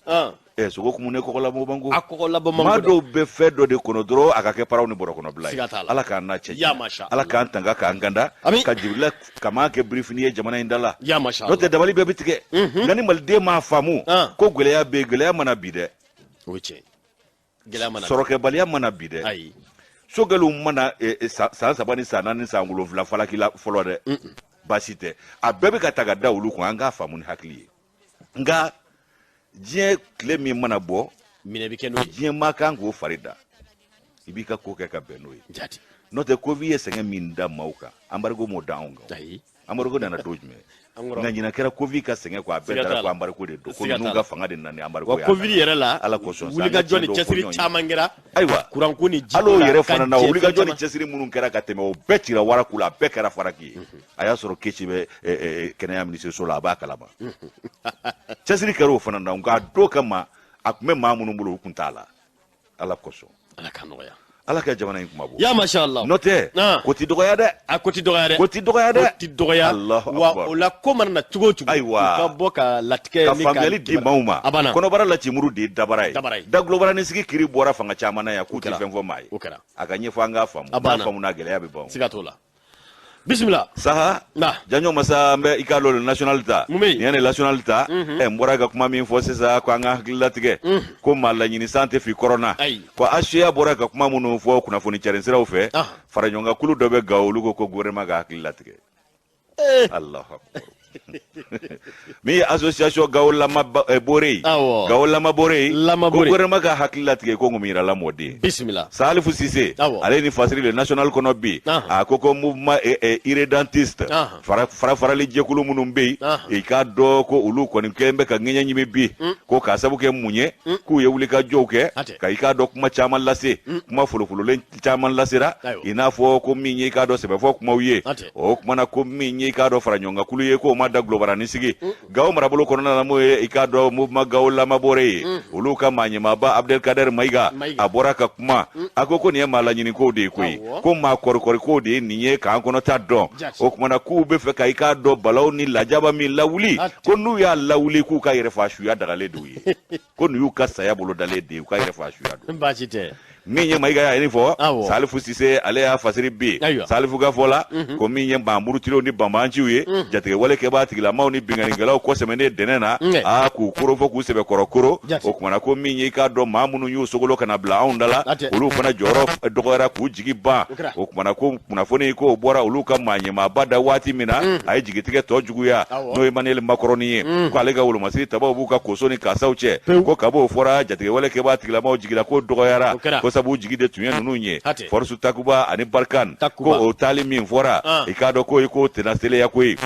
sogo kumunen kɔgɔlabɔ man go. A kɔgɔlabɔ man go. Maa dɔw bɛ fɛn dɔ de kɔnɔ dɔrɔn, a ka kɛ paraw ni bɔrɔ kɔnɔbila ye. Siga t'a la. Ala k'an n'a cɛ, Ala k'an tanga, k'an kanda, ka Jibirila kaman kɛ birifini ye jamana in da la. N'o tɛ, dabali bɛɛ bɛ tigɛ. Nka ni maliden m'a faamu ko gɛlɛya bɛ yen, gɛlɛya mana bi dɛ. O ye tiɲɛ. Gɛlɛya mana. Sɔrɔkɛbaliya mana bi dɛ. Ayi. Sogɛliw mana san 3 ni san 4, san 7 falaki la fɔlɔ dɛ, baasi tɛ. A bɛɛ bɛ ka ta ka da olu kun. An k'a faamu ni hakili ye. Nka diɲɛ tile min mana bɔ, minɛ bɛ kɛ n'o ye. Diɲɛ maa kan k'o fari da, i b'i ka ko kɛ ka bɛn n'o ye. N'o tɛ, Covid ye sɛgɛn min da maaw kan, embargo m'o da anw kan. Ayi. Embargo nana don jumɛn? Nka ɲinan kɛra Covid ka sɛgɛn kɔ, a bɛɛ taara ko embargo de don, ko ninnu ka fanga de nana ni embargo ye. Wa Covid yɛrɛ la, Ala kosɔn, wulikajɔ ni cɛsiri caman kɛra. Ayiwa. Kuranko ni jiko la, hali o yɛrɛ fana na, wulikajɔ ni cɛsiri minnu kɛra ka tɛmɛ, o bɛɛ cira waraku la, a bɛɛ kɛra faraki ye. A y'a sɔrɔ Keci bɛ kɛnɛya minisiriso la, a b'a kalama. Cɛsiri kɛra o fana na, nka a don kama, a tun bɛ maa minnu bolo, u tun t'a la. Ala kosɔn. Ala ka nɔgɔya. Ala ka jamana in kuma bɔ. Ya masha Allah. N'o tɛ, ko ti dɔgɔya dɛ. A ko ti dɔgɔya dɛ. Ko ti dɔgɔya dɛ. Ko ti dɔgɔya. Wa o la, ko mana na cogo o cogo, ayiwa, u ka bɔ ka latigɛ. Ka faamuyali di maaw ma. A banna. Kɔnɔbara la cimuru de ye dabara ye. Dabara ye. Dagulobara sigi kiri bɔra fanga caman na yan k'u tɛ fɛn fɔ maa ye. O kɛra. A ka ɲɛfɔ, an k'a faamu. A banna. N'a faamu na, gɛlɛya bɛ ban. Siga t'o la. Bisimila. Saha. Na. Janjo masa, n bɛ i k'a dɔn le National ta. Mun bɛ yen? Nin ye le National ta. N bɔra ka kuma min fɔ sisan, ko an ka hakili latigɛ, ko maa laɲini san tɛ fi kɔrɔn na. Ayi. Ko HCA bɔra ka kuma minnu fɔ kunnafoni carin siraw fɛ, faraɲɔgɔnkankulu dɔ bɛ Gawo, olu ko ko gouvernement ka hakili latigɛ. Allahu akbar. Min ye association Gawo Lama Bore ye, Gawo Lama Bore ye, ko gouvernement ka hakili latigɛ, ko ŋun yirala mɔden. Bisimila. Salifu Sise, ale ni fasiri le National kɔnɔ bi, a ko ko mouvement irrédentiste, fara farali jɛkulu minnu bɛ yen, i k'a dɔn ko olu kɔni kɛlen bɛ ka ŋɛɲɛ ɲimi bi, ko k'a sabu kɛ mun ye? K'u ye wulikajɔw kɛ ka i k'a dɔn kuma caman lase, kuma folofololen caman lasera, i n'a fɔ ko min ye i k'a dɔn sɛbɛfɔ kumaw ye. O kumana ko min ye i k'a dɔn faraɲɔgɔnkankulu ye, k'o ma da gulobaranin sigi Gawo marabolo kɔnɔna na, m'o ye i k'a dɔn mouvement Gawo Lamabore ye, olu ka maa ɲɛmaaba Abdelkader Mayiga, a bɔra ka kuma. A ko ko nin ye maa laɲini kow de ye koyi, ko maa kɔrikɔri kow de ye nin ye, k'an kɔnɔta dɔn. O kumana k'u bɛ fɛ ka i k'a dɔn balaw ni lajaba min lawuli, ko n'u y'a lawuli, k'u ka yɛrɛfa suya dagalen d'u ye, ko nin y'u ka saya bolo dalen de ye, u ka yɛrɛfa suya don. Baasi tɛ. Min ye Mayiga y'a nin fɔ, Salifu Sise, ale y'a fasiri bi. Salifu ka fɔ la, ko min ye maa murutilenw ni banbaanciw ye, jatigɛwale kɛbaa tigilamaw ni binkannikɛlaw kɔsɛmɛnen dɛnɛ na, aa, k'u koro fɔ k'u sɛbɛkɔrɔ koro. O kumana ko min ye i k'a dɔn maa minnu y'u sogolo ka na bila anw da la, olu fana jɔyɔrɔ dɔgɔyara, k'u jigi ban. O kumana ko kunnafoni k'o bɔra olu ka maa ɲɛmaaba da waati min na, a ye jigitigɛ tɔ juguya, n'o ye Emmanuel Macron ye, ko ale ka wolomasiri tabaw b'u ka koso ni kasaw cɛ, ko kab'o fɔra, jatigɛwale kɛbaa tigilamaw jigila ko dɔgɔyara, ko sabu jigi de tun ye ninnu ye, force Takuba ani Barkhane, ko o taali min fɔra, i k'a dɔn k'o ye k'o tɛna teliya koyi.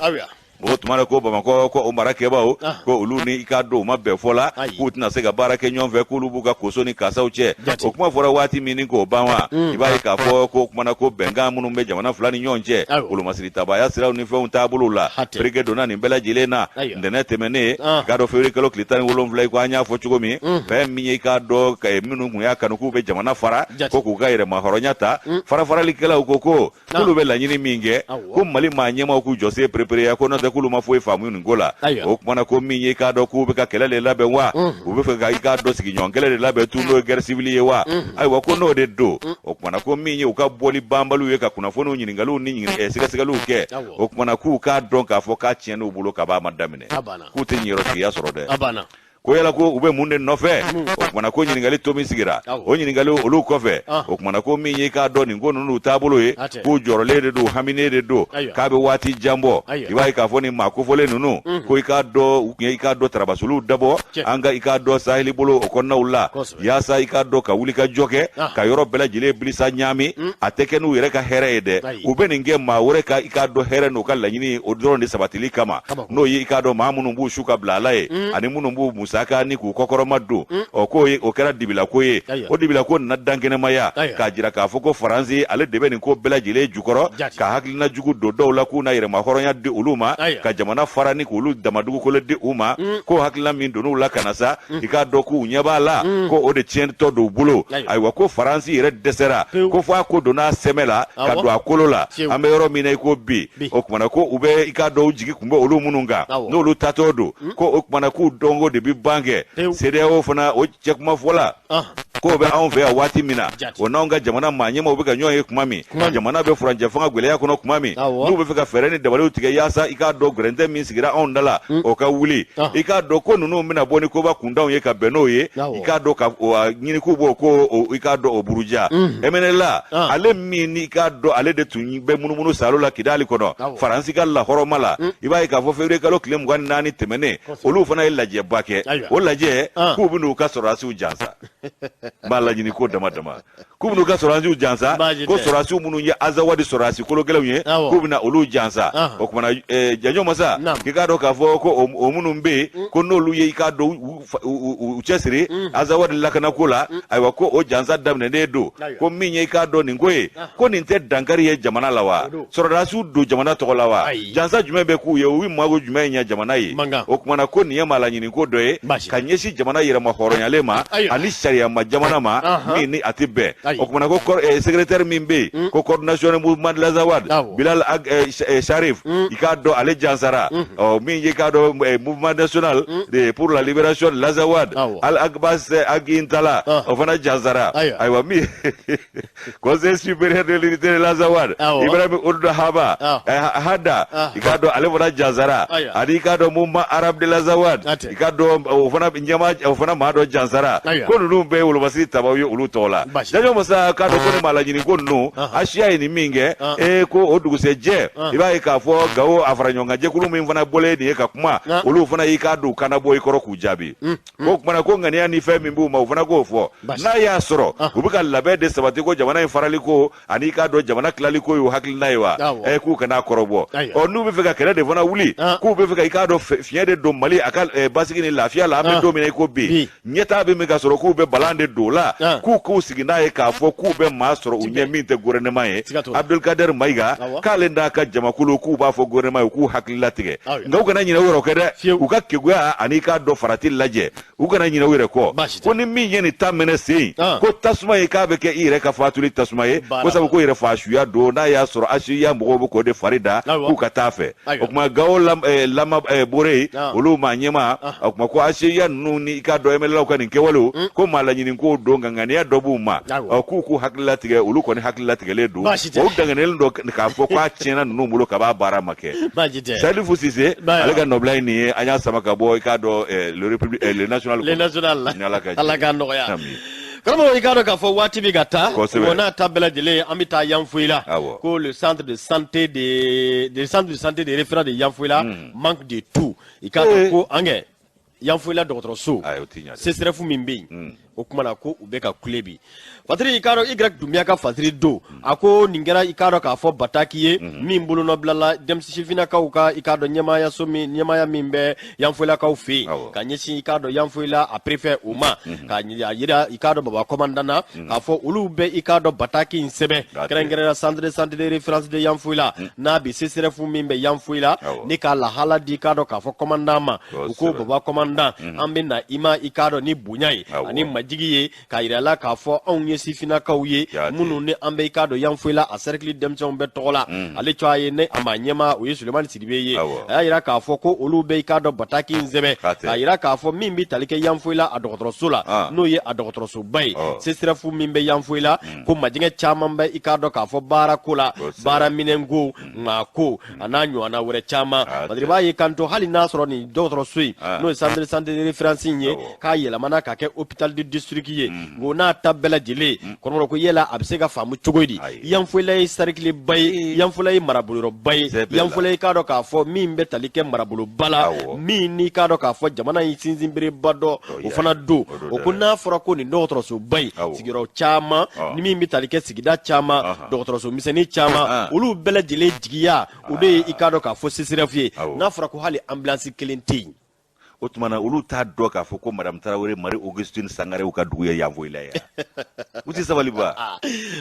O tuma na ko Bamakɔ, ko o marakɛbaw, ko olu ni i k'a dɔn u ma bɛn fɔ la, k'u tɛna se ka baara kɛ ɲɔgɔn fɛ, k'olu b'u ka koso ni kasaw cɛ. O kuma fɔra waati min ni k'o ban wa, i b'a ye k'a fɔ ko kumana ko bɛnkan minnu bɛ jamana fila ni ɲɔgɔn cɛ, wolomasiri tabaya siraw ni fɛnw taabolo la, fereke donna nin bɛɛ lajɛlen na ntɛnɛn tɛmɛnen, i k'a dɔn février kalo tile 17, i ko an y'a fɔ cogo min. Fɛn min ye i k'a dɔn minnu tun y'a kanu k'u bɛ jamana fara, ko k'u ka yɛrɛma hɔrɔnya ta, farafaralikɛlaw ko k'olu bɛ laɲini min kɛ, ko Mali maa ɲɛmaaw k'u jɔsen perepereya, ko n'o tɛ k'olu ma foyi faamu nin ko la. O kumana ko min ye i k'a dɔn k'u bɛ ka kɛlɛ de labɛn wa, u bɛ fɛ ka i k'a dɔn sigiɲɔgɔn kɛlɛ de labɛn tun, n'o ye guerre civile ye wa? Ayiwa, ko n'o de don, o kumana ko min ye u ka bɔli banbaliw ye ka kunnafoniw, ɲininkaliw ni sɛgɛsɛgɛliw kɛ, o kumana k'u k'a dɔn k'a fɔ k'a tiɲɛn'u bolo kab'a ma daminɛ, k'u tɛ ɲɛyɔrɔtigiya sɔrɔ dɛ. Ko yala ko u bɛ mun de nɔfɛ? O kumana ko ɲininkali to min sigira, o ɲininkali olu kɔfɛ, o kumana ko min ye k'a dɔn nin ko ninnu taabolo ye, k'u jɔrɔlen de don, haminen de don, k'a bɛ waati jan bɔ. I b'a ye k'a fɔ nin maa kofɔlen ninnu, ko i k'a dɔn u tun ye i k'a dɔn tarabasoliw dabɔ an ka i k'a dɔn saheli bolo o kɔnɔnaw la, yaasa i k'a dɔn ka wuli ka jɔ kɛ, ka yɔrɔ bɛɛ lajɛlen bilisa ɲaami. A tɛ kɛ n'u yɛrɛ ka hɛrɛ ye dɛ, u bɛ nin kɛ maa wɛrɛ ka i k'a dɔn hɛrɛ n'u ka laɲini o dɔrɔn de sabatili kama, n'o ye i k'a dɔn maa minnu b'u su ka bila ala ye, ani minnu b'u musaka ni k'u kɔkɔrɔma don. Ɔ, k'o ye o kɛra dibilako ye. O dibilako nana dankɛnɛmaya k'a jira k'a fɔ ko Faransi ale de bɛ nin ko bɛɛ lajɛlen jukɔrɔ, ka hakilina jugu don dɔw la k'u na yɛrɛma hɔrɔnya di olu ma, ka jamana fara ni k'olu dama dugukolo di u ma. K'o hakilina min donn'u la ka na sa, i k'a dɔn k'u ɲɛ b'a la ko o de tiɲɛtɔ don u bolo. Ayiwa, ko Faransi yɛrɛ dɛsɛra, ko fo a ko donna a sɛmɛ la ka don a kolo la. An bɛ yɔrɔ min na i ko bi, o kumana ko u bɛ i k'a dɔn u jigi kun bɛ olu minnu kan, n'olu tatɔ don, ko o kumana k'u dɔnko de bɛ ban kɛ. CEDEAO fana, o cɛkumafɔla k'o bɛ anw fɛ yan waati min na, o n'anw ka jamana maa ɲɛmaaw bɛ ka ɲɔgɔn ye tuma min, jamana bɛ furancɛ fanga gɛlɛya kɔnɔ tuma min, n'u bɛ fɛ ka fɛɛrɛ ni dabaliw tigɛ yaasa i k'a dɔn gɛrɛntɛ min sigira anw da la, o ka wuli, i k'a dɔn ko ninnu bɛna bɔ ni koba kuntanw ye ka bɛn n'o ye, i k'a dɔn ka ɲini k'u b'o ko i k'a dɔn o buruja. MNLA, ale min ni i k'a dɔn ale de tun bɛ munumunu salo la Kidali kɔnɔ Faransi ka lahɔrɔma la, i b'a ye k'a fɔ février kalo tile 24 tɛmɛnen, olu fana ye lajɛba kɛ. O lajɛ, k'u bɛn'u ka sɔrɔdasiw jansa. N b'a laɲini ko dama dama k'u bɛn'u ka sɔrɔdasiw jansa, ko sɔrɔdasiw minnu ye Azawadi sɔrɔdasi kologɛlɛnw ye, k'u bɛna olu jansa. O kumana, Janjo Masa, k'i k'a dɔn k'a fɔ ko o minnu bɛ yen, ko n'olu ye i k'a dɔn u cɛsiri Azawadi lakanako la, ayiwa, ko o jansa daminɛnen don. Ko min ye i k'a dɔn nin ko ye, ko nin tɛ dankari ye jamana la wa? Sɔrɔdasiw don jamana tɔgɔ la wa? Jansa jumɛn bɛ k'u ye? U bɛ mago jumɛn ɲɛ jamana ye? O kumana ko nin ye maa laɲini ko dɔ ye ka ɲɛsin jamana yɛrɛma hɔrɔnyalen ma ani sariyama jamana ma min ni a tɛ bɛn. O kumana ko secrétaire min bɛ yen, ko coordination mouvement de l'Azawad, Bilal Sharif, i k'a dɔn ale jansara. Ɔ, min ye i k'a dɔn mouvement national pour la libération de l'Azawad, Al Abbas Ag Intalla, o fana jansara. Ayiwa, min Conseil supérieur de l'unité de l'Azawad, Ibrahim Ould Haba Hada, i k'a dɔn ale fana jansara. Ani i k'a dɔn mouvement arabe de l'Azawad, i k'a dɔn o fana ɲɛmaa, o fana maa dɔ jansara. Ko ninnu bɛɛ ye wolomasiri tabaw ye olu tɔgɔ la. Janjo Masa, k'a dɔn ko ni maa laɲini ko ninnu, HUA ye nin min kɛ, ee, ko o dugusɛjɛ, i b'a ye k'a fɔ Gawo a fara ɲɔgɔn kan jɛkulu min fana bɔlen nin ye ka kuma, olu fana y'i k'a dɔn u kana bɔ i kɔrɔ k'u jaabi. Ko kumana ko ŋaniya ni fɛn min b'u ma, u fana k'o fɔ. N'a y'a sɔrɔ u bɛ ka labɛn de sabati ko jamana in farali ko ani i k'a dɔn jamana tilali ko y'u hakilina ye wa, ɛ, k'u kana kɔrɔbɔ. Ɔ, n'u bɛ fɛ ka kɛlɛ de fana wuli, k'u bɛ fɛ ka i k'a dɔn fiɲɛ de don Mali a ka basigi ni lafiya la, an bɛ don min na i ko bi, ɲɛtaa bɛ min ka sɔrɔ, k'u bɛ balan de don o la, k'u sigi n'a ye k'a fɔ k'u bɛ maa sɔrɔ u ɲɛ min tɛ gouvernement ye, Abdulkader Mayiga, k'ale n'a ka jamakulu, k'u b'a fɔ gouvernement ye k'u hakili latigɛ. Nka u kana ɲinɛ u yɛrɛ kɔ dɛ, u ka keguya ani k'a dɔn farati lajɛ, u kana ɲinɛ u yɛrɛ kɔ. Ko ni min ye nin ta mɛnɛ sen, ko tasuma ye k'a bɛ kɛ i yɛrɛ ka fatuli tasuma ye, ko sabu ko yɛrɛ faasuya don. N'a y'a sɔrɔ HUA mɔgɔw bɛ k'o de fari da, k'u ka taa fɛ. O tuma Gawo lama bore olu maa ɲɛmaa, o tuma ko HUA ninnu ni i k'a dɔn MNLAw ka nin kɛwalew, ko maa laɲini ko don, nka ŋaniya dɔ b'u ma. Ɔ, k'u hakili latigɛ, olu kɔni hakili latigɛlen don, o danganiyalen don k'a fɔ k'a tiɲɛna ninnu bolo ka b'a baara ma kɛ. Salifu Sise, ale ka nɔbila ye nin ye, an y'a sama ka bɔ i k'a dɔn le République, le National. Le National la. Ala k'a nɔgɔya. Karamɔgɔ, i k'a dɔn k'a fɔ waati bɛ ka taa wa, n'a ta bɛɛ lajɛlen, an bɛ taa Yanfolila. Ko le centre de santé de référence de Yanfolila manque de tout. I k'a dɔn ko an kɛ Yanfolila dɔgɔtɔrɔso CSRéf min bɛ yen, o kuma na ko u bɛ ka kule bi. Fatiri, i k'a dɔn Y Dunbiya ka fatiri don, a ko nin kɛra i k'a dɔn k'a fɔ bataki ye min bolonɔbilala denmisɛn sifinnakaw ka i k'a dɔn ɲɛmaayaso min, ɲɛmaaya min bɛ Yanfolilakaw fɛ yen, ka ɲɛsin i k'a dɔn Yanfolila a préfet o ma, ka yira i k'a dɔn baba commandant na k'a fɔ olu bɛ i k'a dɔn bataki in sɛbɛn kɛrɛnkɛrɛnnenya centre de santé de référence de Yanfolila, n'a bi CSRéf min bɛ Yanfolila, ni k'a lahala di i k'a dɔn k'a fɔ commandant ma. U ko baba commandant, an bɛ na i ma i k'a dɔn ni bonya ye ani majigi ye k'a yira la k'a fɔ anw ye sifinnakaw ye minnu ni an bɛ i k'a dɔn Yanfolila a cercle denmisɛnw bɛɛ tɔgɔ la mm. ale tɔgɔ ye ne a maa ɲɛmaa o ye Sulemani Sidibe ye a y'a yira k'a fɔ ko olu bɛ i k'a dɔn bataki in sɛbɛn k'a yira k'a fɔ min bɛ tali kɛ Yanfolila a dɔgɔtɔrɔso la ah. n'o ye a dɔgɔtɔrɔsoba ye CSRéf min bɛ Yanfolila mm. ko majɛgɛ caman bɛ i k'a dɔn k'a fɔ baara ko la baara minɛnko maa ko a n'a ɲɔgɔnna wɛrɛ caman parce que i b'a ye kanto hali n'a sɔrɔ nin dɔgɔtɔrɔso in ah. n'o ye centre de santé de référence in ye k'a yɛlɛmana ka kɛ hôpital de district ye mm. o n'a ta bɛɛ lajɛlen mm. kɔrɔmɔrɔ ko yala a bɛ se ka faamu cogo di Yanfolila ye cercle ba ye Yanfolila ye maraboloyɔrɔba ye Yanfolila i k'a dɔn k'a fɔ min bɛ tali kɛ maraboloba la min n'i k'a dɔn k'a fɔ jamana in sinsinbereba dɔ o fana don o ko n'a fɔra ko nin dɔgɔtɔrɔsoba in sigiyɔrɔ caman ni min bɛ tali kɛ sigida caman dɔgɔtɔrɔso misɛnnin caman olu bɛɛ lajɛlen jigiya o de ye i k'a dɔn k'a fɔ CSRéf ye n'a fɔra ko hali ambulance kelen tɛ yen o tuma na olu t'a dɔn k'a fɔ ko madame tarawele marie augustine sangarew ka dugu ye yanfoyila ye u tɛ sabali ba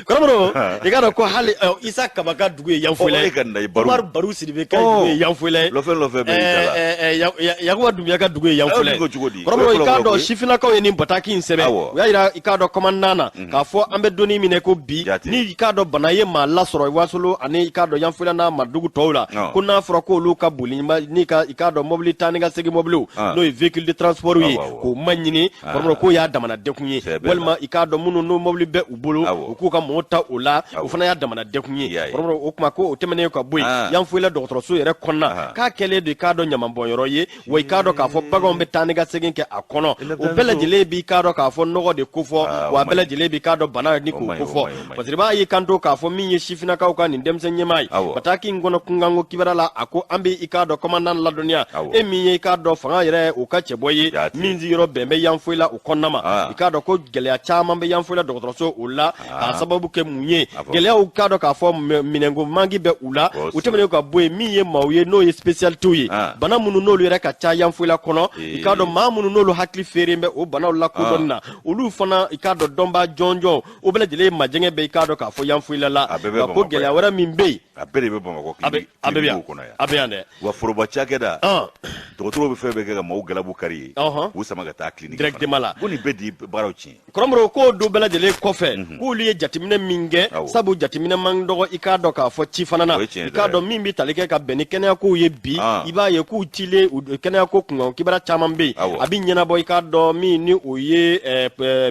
kɔrɔmɔrɔ i k'a dɔn ko hali isa kaba ka dugu ye yanfoyila ye umaru baru sidibe ka dugu ye yanfoyila ye lɔfɛ lɔfɛ bɛ yakuba dunbiya ka dugu ye yanfoyila ye kɔrɔmɔrɔ i k'a dɔn sifinnakaw ye nin bataki in sɛbɛn u y'a yira i k'a dɔn commandant na mhm. k'a fɔ an bɛ donni min na ko bi ni i k'a dɔn bana ye maa lasɔrɔ wasolo ani i k'a dɔn yanfoyila n'a maradugu tɔw la ko n'a fɔra k'olu ka boli ni ka i k'a dɔn mobili taa ni ka segin mobiliw n'o ye véhicule de transport ye k'o ma ɲini kɔrɔmɔrɔ k'o y'a damana degun ye walima i k'a dɔn minnu n'o mobili bɛ u bolo u k'u ka mɔgɔw ta o la o fana y'a damana degun ye kɔrɔmɔrɔ o tuma ko o tɛmɛnen ka bɔ yen yanfoyila dɔgɔtɔrɔso yɛrɛ kɔnɔna k'a kɛlen don i k'a dɔn ɲamanbɔnyɔrɔ ye wa i k'a dɔn k'a fɔ baganw bɛ taa ni ka segin kɛ a kɔnɔ o bɛɛ lajɛlen b'i k'a dɔn k'a fɔ nɔgɔ de kofɔ ah, wa a bɛɛ lajɛlen b'i k'a dɔn bana ni k'o kofɔ parce que i b'a ye kanto k'a fɔ min ye sifinnakaw ka nin denmisɛn ɲɛmaa ye bataki in kɔnɔ kunkanko kibaruya la a ko an bɛ i k'a dɔn commandant ladɔnniya e min ye i k'a dɔn fanga yɛrɛ o ka cɛbɔ ye min sigiyɔrɔ bɛn bɛ yanfoyila o kɔnɔna ma ah. i k'a dɔn ko gɛlɛya caman bɛ yanfoyila dɔgɔtɔrɔso o la k'a ah. sababu kɛ mun ye gɛlɛyaw k'a dɔn k'a fɔ minɛnko manki bɛ u la o tɛmɛnen ka bɔ yen min ye maaw ye n'o ye spécialitéw ye ah. bana minnu n'olu yɛrɛ ka ca yanfoyila kɔnɔ i k'a dɔn maa minnu n'olu hakili feeren bɛ o banaw lakodɔnni na ah. olu fana i k'a dɔn dɔnbaa jɔnjɔn o bɛɛ lajɛlen majɛngɛ bɛ i k'a dɔn k'a fɔ yanfoyila la nka ko gɛlɛya wɛrɛ min bɛ yen a bɛɛ de bɛ bamakɔ a bɛ yan kɔnɔ yan a bɛ yan dɛ wa foroba cakɛda dɔgɔtɔrɔw bɛ fɛn bɛɛ kɛ ka maaw galabu kari ye k'u sama ka taa clinique directement la ko nin bɛɛ de baaraw tiɲɛ kɔrɔmɔrɔ k'o don bɛɛ lajɛlen kɔfɛ mhm. k'olu ye jateminɛ min kɛ sabu jateminɛ man dɔgɔ i k'a dɔn k'a fɔ ci fana na i k'a dɔn min bɛ tali kɛ ka bɛn ni kɛnɛyakow ye bi ah. i b'a ye k'u cilen kɛnɛyako kunkan kibaruya caman bɛ yen a bɛ ɲɛnabɔ i k'a dɔn min ni o ye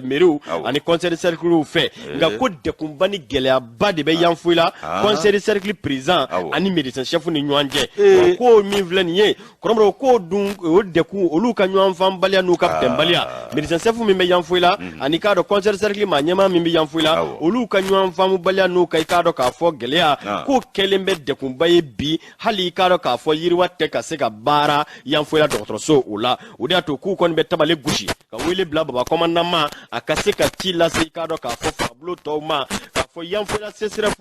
meriw ani conseil de cercle fɛ nka ko degunba ni gɛlɛyaba de bɛ ah. yanfoyila ah. conseil de cercle président ani médecin chef ni ɲɔgɔn cɛ ko min filɛ nin ye kɔrɔmɔrɔ ko dun o degun olu ka ɲɔgɔn faamubaliya n'u ka ah. bɛnbaliya médecin chef min bɛ yanfoyila mhm. ani k'a dɔn conseil de cercle maa ɲɛmaa min bɛ yanfoyila olu ka ɲɔgɔn faamubaliya n'u ka i k'a dɔn k'a fɔ gɛlɛya ah. k'o kɛlen bɛ degunba ye bi hali i k'a dɔn k'a fɔ yiriwa tɛ ka se ka baara yanfoyila dɔgɔtɔrɔso o la o de y'a to k'u kɔni bɛ tabali gosi ka wele bila baba commandant ma a ka se ka ci lase i k'a dɔn k'a fɔ fangabulon tɔw ma k'a fɔ yanfoyila CSRéf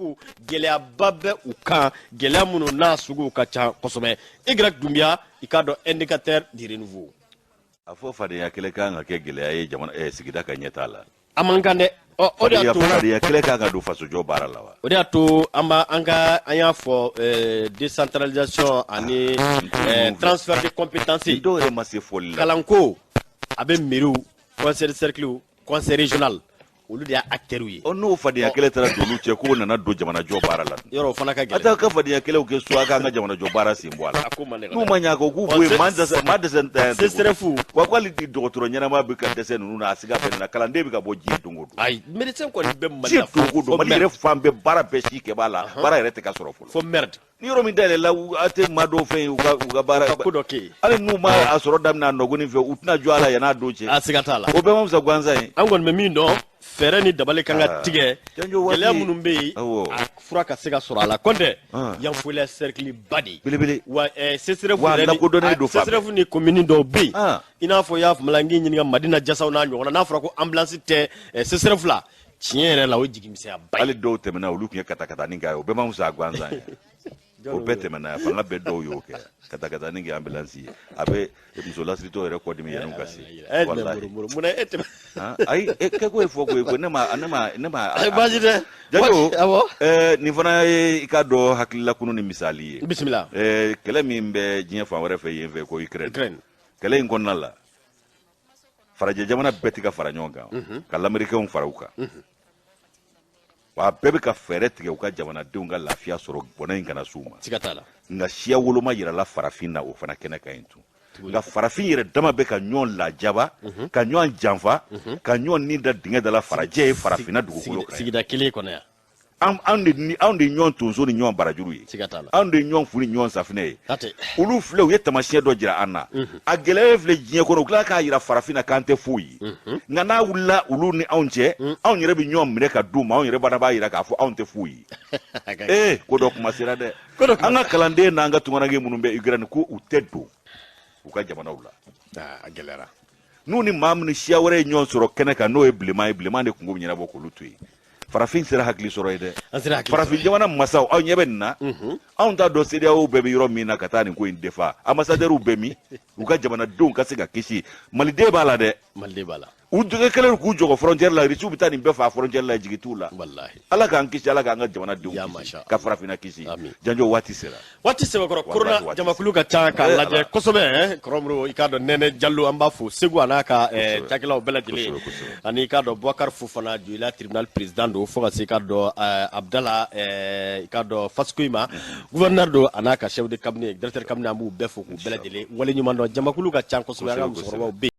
gɛlɛyaba bɛ u kan gɛlɛya minnu n'a suguw ka ca kosɛbɛ Y Dunbiya i k'a dɔn indicateur du renouveau a fɔ fadenya kɛlɛ kan ka kɛ gɛlɛya ye jamana sigida ka ɲɛtaa la a man kan dɛ ɔ o de y'a to fadenya kɛlɛ kan ka don fasojɔ baara la wa o de y'a to an b'a an ka an y'a fɔ décentralisation ani transfert de compétences dɔw yɛrɛ ma se fɔli la kalanko a bɛ mairies conseil de cercle conseil régional olu de y'a acteurs ye. Ɔ n'o fadenya kɛlɛ taara don olu cɛ k'o nana don jamanajɔ baara la. Yɔrɔ o fana ka gɛlɛn. A t'aw ka fadenya kɛlɛw kɛ so a k'an ka jamanajɔ baara sen bɔ a la. A ko man nɔgɔn. N'u ma ɲɛ a kɔ k'u bɔ yen maa dɛsɛ maa dɛsɛ tɛ. CSRéf. Wa ko hali dɔgɔtɔrɔ ɲɛnama bɛ ka dɛsɛ ninnu na a siga bɛ ne na kalanden bɛ ka bɔ diɲɛ don o don. Ayi médecin kɔni bɛ Mali la. Diɲɛ don o don Mali yɛrɛ fan bɛɛ baara bɛɛ si kɛ b'a la baara yɛrɛ tɛ ka sɔrɔ fɔlɔ. Fo merde. Ni yɔrɔ min dayɛlɛla a tɛ maa dɔw fɛ yen u ka baara ka ko dɔ kɛ yen. Hali n'u ma a sɔrɔ daminɛ a nɔgɔnin fɛ u tɛna jɔ a la yann'a don cɛ. A siga t'a la. O bɛɛ ma fisa gansan ye. An kɔni bɛ min dɔn fɛɛrɛ ni dabali kan ka tigɛ gɛlɛya minnu bɛ yen a fura ka se ka sɔrɔ a la kɔntɛ Yanfolila cercle ba de ye. Belebele. Wa CSRéf yɛrɛ ni lakodɔnnen don fan bɛɛ. CSRéf ni commune dɔw bɛ yen. I n'a fɔ i y'a faamu la n k'i ɲininka Madina Jasaw n'a ɲɔgɔnna n'a fɔra ko ambulance tɛ CSRéf la tiɲɛ yɛrɛ la o ye jigimisɛnyaba ye. Hali dɔw tɛmɛna olu tun ye katakatanin kɛ o bɛɛ ma fisa gansan ye. O bɛɛ tɛmɛna fanga bɛɛ dɔw y'o kɛ katakatanin kɛ ambulance ye a bɛ muso lasiritɔ yɛrɛ kɔ dimi yanni u ka se. Walahi munna e tɛmɛ. Ayi kɛko ye fɔ ko ye ko ne ma ne ma ne ma. Baasi tɛ. Jajo awɔ. Nin fana ye i k'a dɔn hakililakunu ni misali ye. Bisimila. Kɛlɛ min bɛ diɲɛ fan wɛrɛ fɛ yen fɛ ko Ukraine. Kɛlɛ in kɔnɔna la. Farajɛ jamana bɛɛ tɛ ka fara ɲɔgɔn kan ka lamɛrikɛnw fara u kan. Wa a bɛɛ bɛ ka fɛɛrɛ tigɛ u ka jamanadenw ka lafiya sɔrɔ, bɔnɛ in kana s'u ma. Siga t'a la. Nka siya woloma yirala farafin na, o fana kɛnɛ kan yen tun. Nka farafin yɛrɛ dama bɛ ka ɲɔgɔn lajaba, ka ɲɔgɔn janfa, ka ɲɔgɔn ni da dingɛ da la. Farajɛ ye farafinna dugukolo kan yan. Sigida kelen kɔnɔ yan. Anw de ɲɔgɔn tonso ni ɲɔgɔn barajuru ye. Siga t'a la. Anw de ɲɔgɔn fu ni ɲɔgɔn safinɛ ye. Hatɛ. Olu filɛ, u ye taamasiyɛn dɔ jira an na. A gɛlɛya filɛ diɲɛ kɔnɔ, u tila k'a jira farafin na k'an tɛ foyi ye. Nka n'a wulila olu ni anw cɛ, anw yɛrɛ bɛ ɲɔgɔn minɛ ka d'u ma. Anw yɛrɛ fana b'a jira k'a fɔ anw tɛ foyi ye. Ee, ko dɔ kuma sera dɛ. Ko dɔ kuma. An ka kalanden n'an ka tunkaranke minnu bɛ Ukraine, ko u tɛ don u ka jamanaw la. A gɛlɛyara. N'u ni maa minnu siya wɛrɛ ye ɲɔgɔn sɔrɔ kɛnɛ kan, n'o ye bilenman ye, bilenman de kungo bɛ ɲɛnabɔ k'olu to yen. Farafin sera hakili sɔrɔ ye dɛ. An sera hakili. Farafin jamana masaw, aw ɲɛ bɛ nin na. Anw t'a dɔn CEDEAO bɛɛ bɛ yɔrɔ min na ka taa nin ko in defa. Ambassadeurs bɛ min, u ka jamanadenw ka se ka kisi? Maliden b'a la dɛ. Maliden b'a la. U dɛgɛ kɛlen k'u jɔ frontière la. Irisiw bɛ taa nin bɛɛ faa frontière la, jigi t'u la. Walahi. Ala k'an kisi, Ala k'an ka jamanadenw Ya kisi, masha. ka farafinna kisi. Amin. Janjo, waati sera. Waati sɛbɛkɔrɔ. Wallahi, Korona waati. jamakulu ka ca k'a Eh, lajɛ Ala. kosɛbɛ. Kɔrɔmuru, i k'a dɔn, Nɛnɛ Jalo, an b'a fo Segu, a n'a ka cakɛlaw bɛɛ lajɛlen. Kosɛbɛ, kosɛbɛ. Ani i k'a dɔn, Boubacar Fofana, Joyila tribunal président don, fo ka se i k'a dɔn Abdala, i k'a dɔn, Faskoyi ma, gouverneur don, a n'a ka chef de cabinet, directeur cabinet, an b'u bɛɛ fo k'u bɛɛ lajɛlen waleɲuman dɔn. Jamakulu ka ca kosɛbɛ, an ka Kosɛbɛ, musokɔrɔbaw bɛ yen.